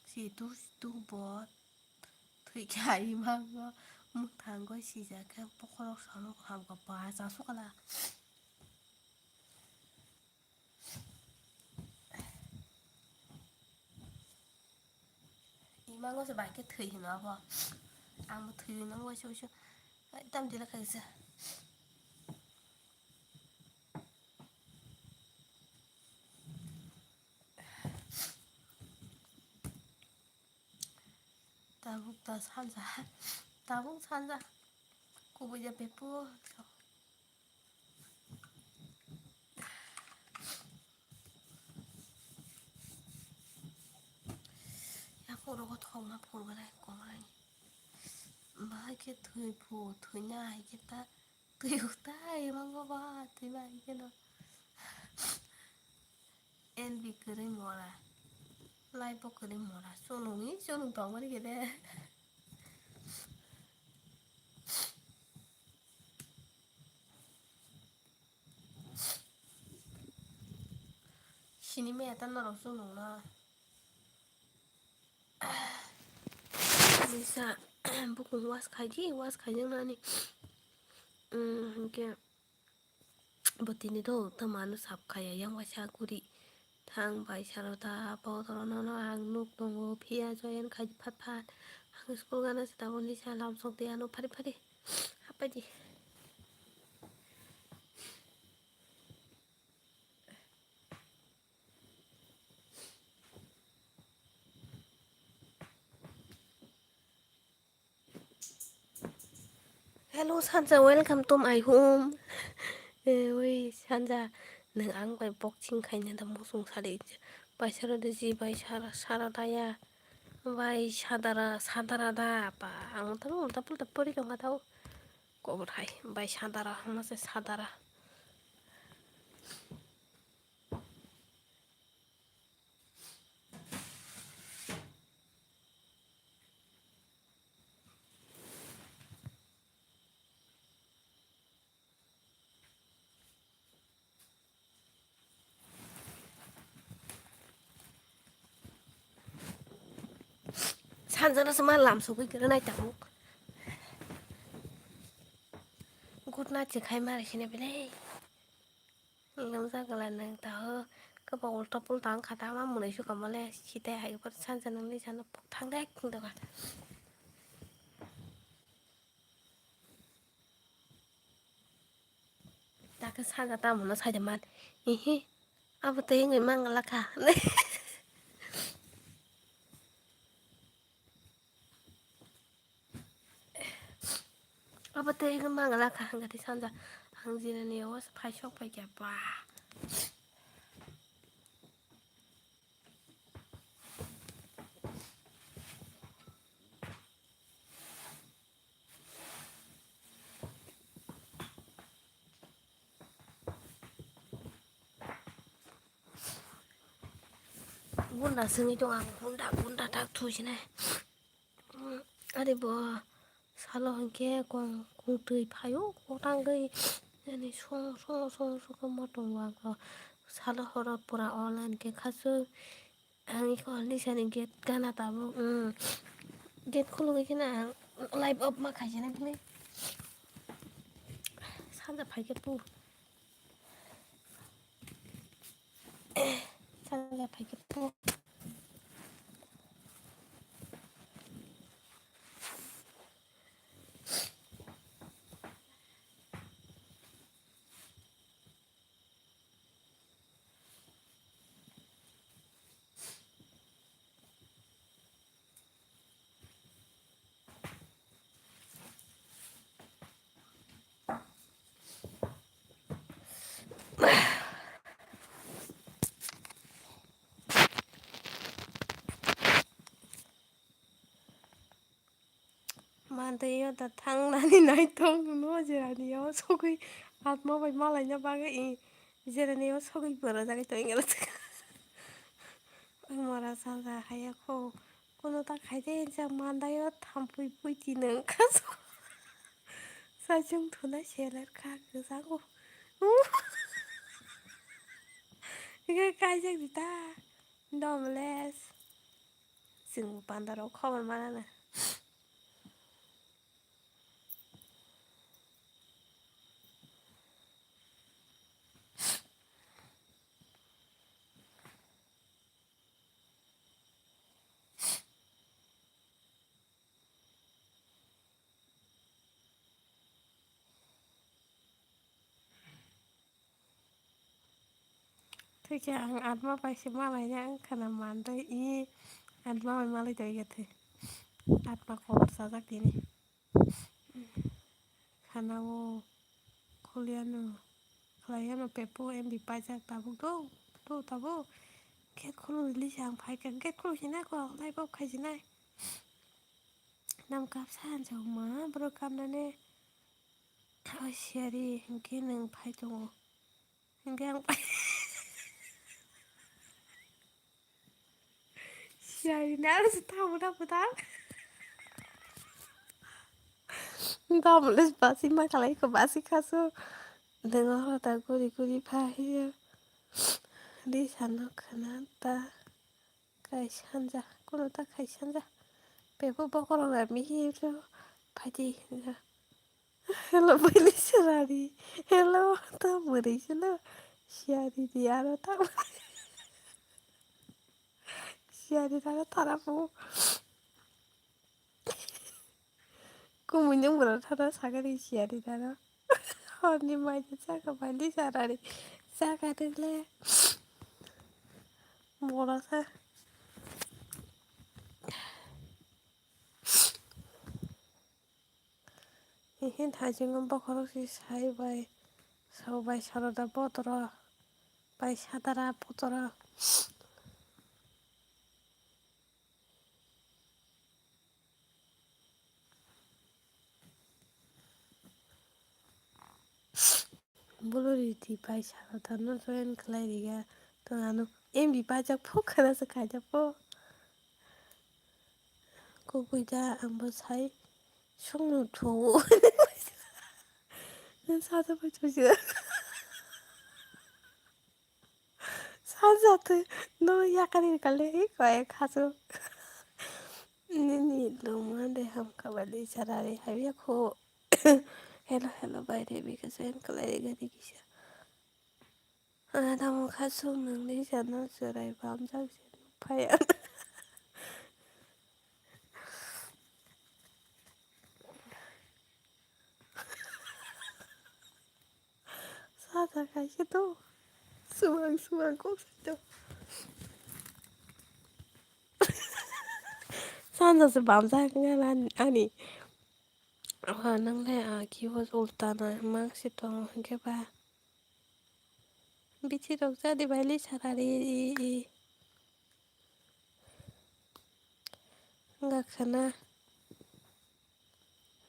Si tuk tuk bo thwi kha imango mwkhang goi sijak khe bokhorok saui hamkha ba cha sukala. Imango se bai khe thwi hino abo. Ang bo thwi hino waisa waisa. Tam dila khaisa. Tabuk ta sanja. Tabuk sanja. Kubui ja pepo. Yaphuru rogo thokma phurgwlai kongrani. Bahai khe thwi phu, thwina hai khe ta twi utai mango ba, twi ba hai khe no. N B kwrwi mora. Lai bo kwrwi mora. Chunungwi chunung tongmani khe de. Sini maya ta norok chunungno. Lisa, bukung wash khaidi, wash khaijaknani. Hinkhe bo tini do tamo ano sap khaiya, yang waisa guri. Thang bai salo ta, bo toro nono ang nuk tongo, phiya joyan khai phat phat. Ang school gana se taboni sa lamsok de ano phari phari. Hapai di. Hello Sanja, welcome to my home. Eh, oi Sanja, nwng ang bai boxing khaina da musung sari. Bai sara de ji bai sara, sara da ya. Bai sadara, sadara da ba. Ang tamo ulta pulta pori tong kha tao. Kobor hai, bai sadara, hama se sadara. Sanjana se ma lam sogwi kwrwi nai tabuk. Good night se khai ma rw sini belai. Nang jagala nang taho kwbang ulta pulta wngkha ta ma mwnwi sukha mole site hai sanjana nini sano thang de thang doga. Takhe sanja tamo no saida man. Ihi. Abo tei wngwi mangala kha. Abo tei wngwi mangala kha hwnkha tei sanja. Ang jinani yago phai sok phai kha ba. Gunda sengwi tong ang, gunda, gunda tak thusinai. Ari bo salo hinkhe kong, kong twi phaio, kotangwi yani song, song, song, song, song ma tongo ang. Salo horo pura online khe khaswk. Ang iko Lisani gate gana tabuk, um, gate khulugwi kheno ang live off ma khaisani bini. Sanja phaikhe pu. Sanja phaikhe pu. Mantoyo da thangnani naithok no jerani o sogwi atma bai malaina bagwi i jerani o sogwi bwrajagwi tongwi. Mora sanja haya kho kuno ta khaide jak mandayo thampui puiti nung kha. Saichung thuna seler kha kwchangbo. Ike kaijak di ta. Dobles. Chwng pandarok khobor manana. Thikhe ang atma bai se malaina wngkhana mandai i atma bai malai tongya thwi. Atma kok sajak tini. Khana o khuliano khlaiyano pepo M B paijak tabuk do do tabuk. Gate khuluk rili se ang phaikha, gate khuluk sinai kok live off khai sinai. Nam kapsa hanjak ma borok kapnani. O siyari hinkhe nwng phai tongo. Hinkhe ang phai. Siyari ni aro se tamo tamo ta. Tamo le basi ma khalai kho, basi khasu. Nwng oro ta guri guri pha hiyo. Di sano khana ta. Kai sanja, kuno ta kai sanja. Pepo bokorok rami hi lo phaidi hinja. Hello, bwrwi sirari. Hello, ta bwrwi silo. Siyari di aro ta. Siyari aro tara po. Kumui nwng bwrwi thana sakani siyari dano. Horni maida chaka bai di sarari. Chaka rwle. Mora sa. Hihin thajingo bokhorok si sai bai. Sabo bai sarada botoro. Bai sadara botoro. Twi pai salo tano join khlai riga. To ano M B paijak pho khana se khaijak pho. Kubui da ang bo sai songno thuo. Nang saja pai chusi. Saja twi no yakari kale hi koi khasu. Nini lungma de ham kabali sarari habya kho. Hello, hello, bai de bika sen kalai gani kisa. Ana tamo khasu nangni jana chwrai bamjak se nukphai ang. Saja kaisa to. Sumang, sumang kok saito. Sanja se bamjak ngan ani. Ah, nang le, ah, kibo ulta na mang si tong hwnkhe ba. Bithi rok jadi bai li sarari. Wngkha khana.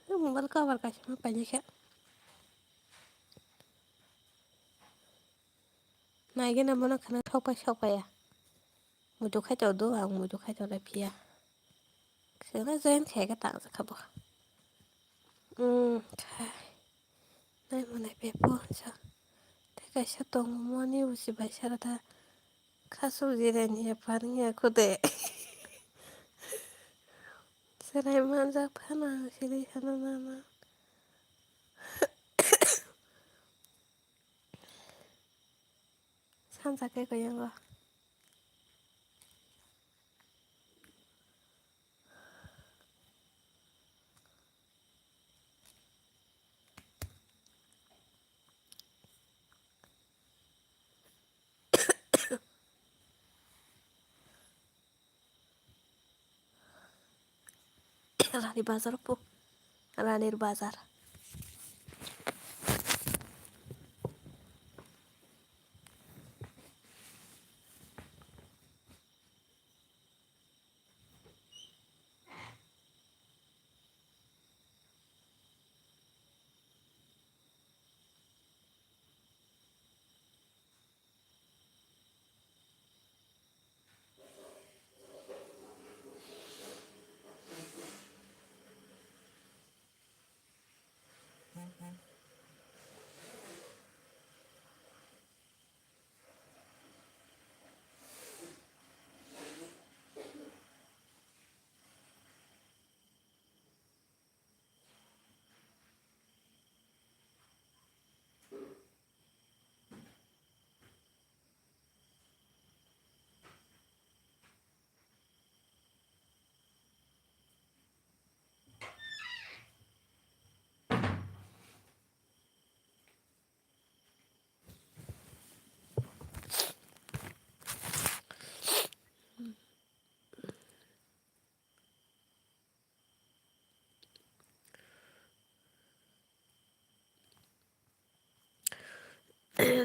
Mobile cover kaisa ma paini khe. Naigena bono khana thokpai sokpaiya. Muitu khaito do ang muitu khaito lai phiya. Khana join khaika tang jakha bo. Hmm, khai. Nai manai pepo sa. Te kaisa tongmani usi bai sara ta. Khasu jirani ya parni ya khode. Serai manjak phano ang siri hano nana. Sanja khe koyango. Rani bazar po. Ranir bazar.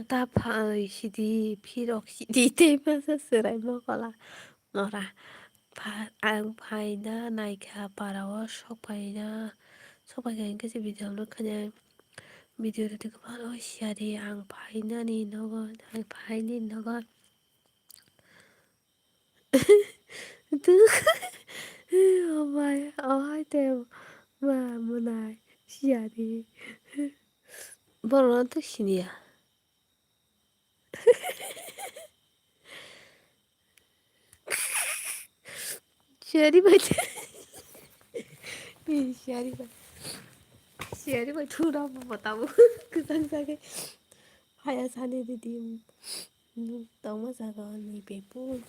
Ta phai sidi, phirok sidi, tei masa swrai mokola nora. Pha-, ang phaina naikha, parao sok phaina, sok phaikha hwnkhe se video upload khainai. Video rwtwi kwbangno siyari, ang phainani nogo, ang phaini nogo. Duk. Oh my, oh hai te ma mwnai siyari. Borokno to siniya. Siyari bai. Siyari bai. Siyari bai thura bo tabo. Kwchang sake. Haya sani didi. Tongma jaga ni bepul.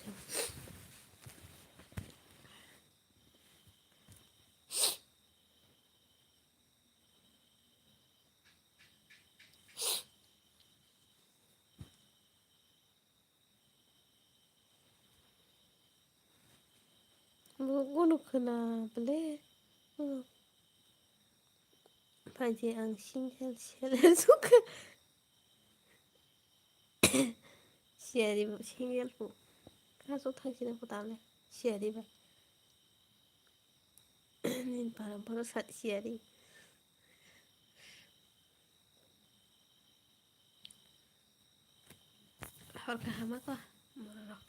Bo gunu khwna bwle. Phaidi ang single sele sukha. Siyari bo single bo. Kaso thangsina bo tale. Siyari ba. Nin para boro sa siyari. Hor kaham ako, bororok.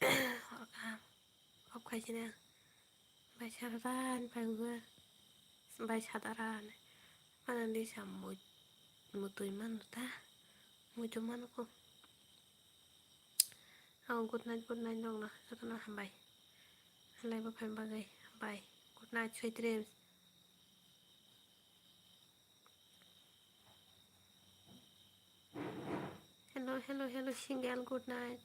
Hor kaham. Off khaisina. Bai sadaran bai uga. Bai sadaran. Mana lisa mui, mutui manu ta. Mui to manu ko. Oh, good night, good night, nokno jotono hambai. Hambai bo phaima bagwi hambai. Good night, sweet dreams. Hello, hello, hello, single, good night.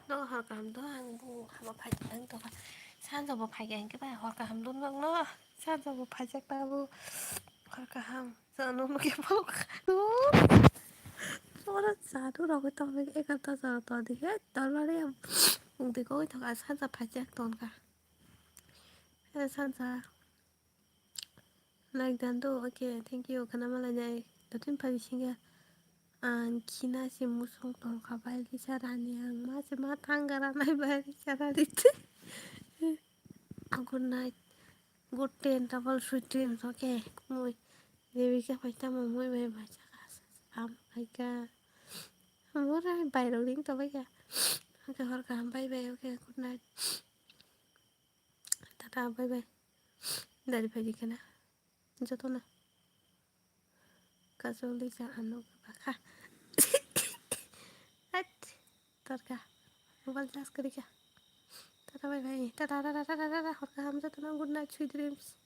No, hor kaham do, ang bo haba phai ang to. Sanjo bo phai ang ke bai hor kaham do nok no. Sanjo bo phai jak ta bo hor kaham. Sano mo ke bo. Ora sadu rok to me ekarta jora to di he. Dol bare ang. Ung de koi to ka sanjo phai jak ton ka. He sanjo. Like dan do, okay, thank you. Khana malai nai. Datin phai singa. Ang khina se musong tongkha bai lisa rani ang ma se ma thangara nai bai lisa rani. Good night. Good ten double sweet dreams, okay. Mui. Devi ka pai tamo mui bai bai chaka. Am ai ka. Mora bai rok ring to bai ka. Okay, hor kaham, bye bye, okay, good night. Tata, bye bye. Dari phai di khana. Jotono. Kajol di ja ano bakha. Hat. Tarka. Mobile charge kari ka. Tata, bye bye. Tata, tata, tata, tata. Hor kaham jotono. Good night, sweet dreams.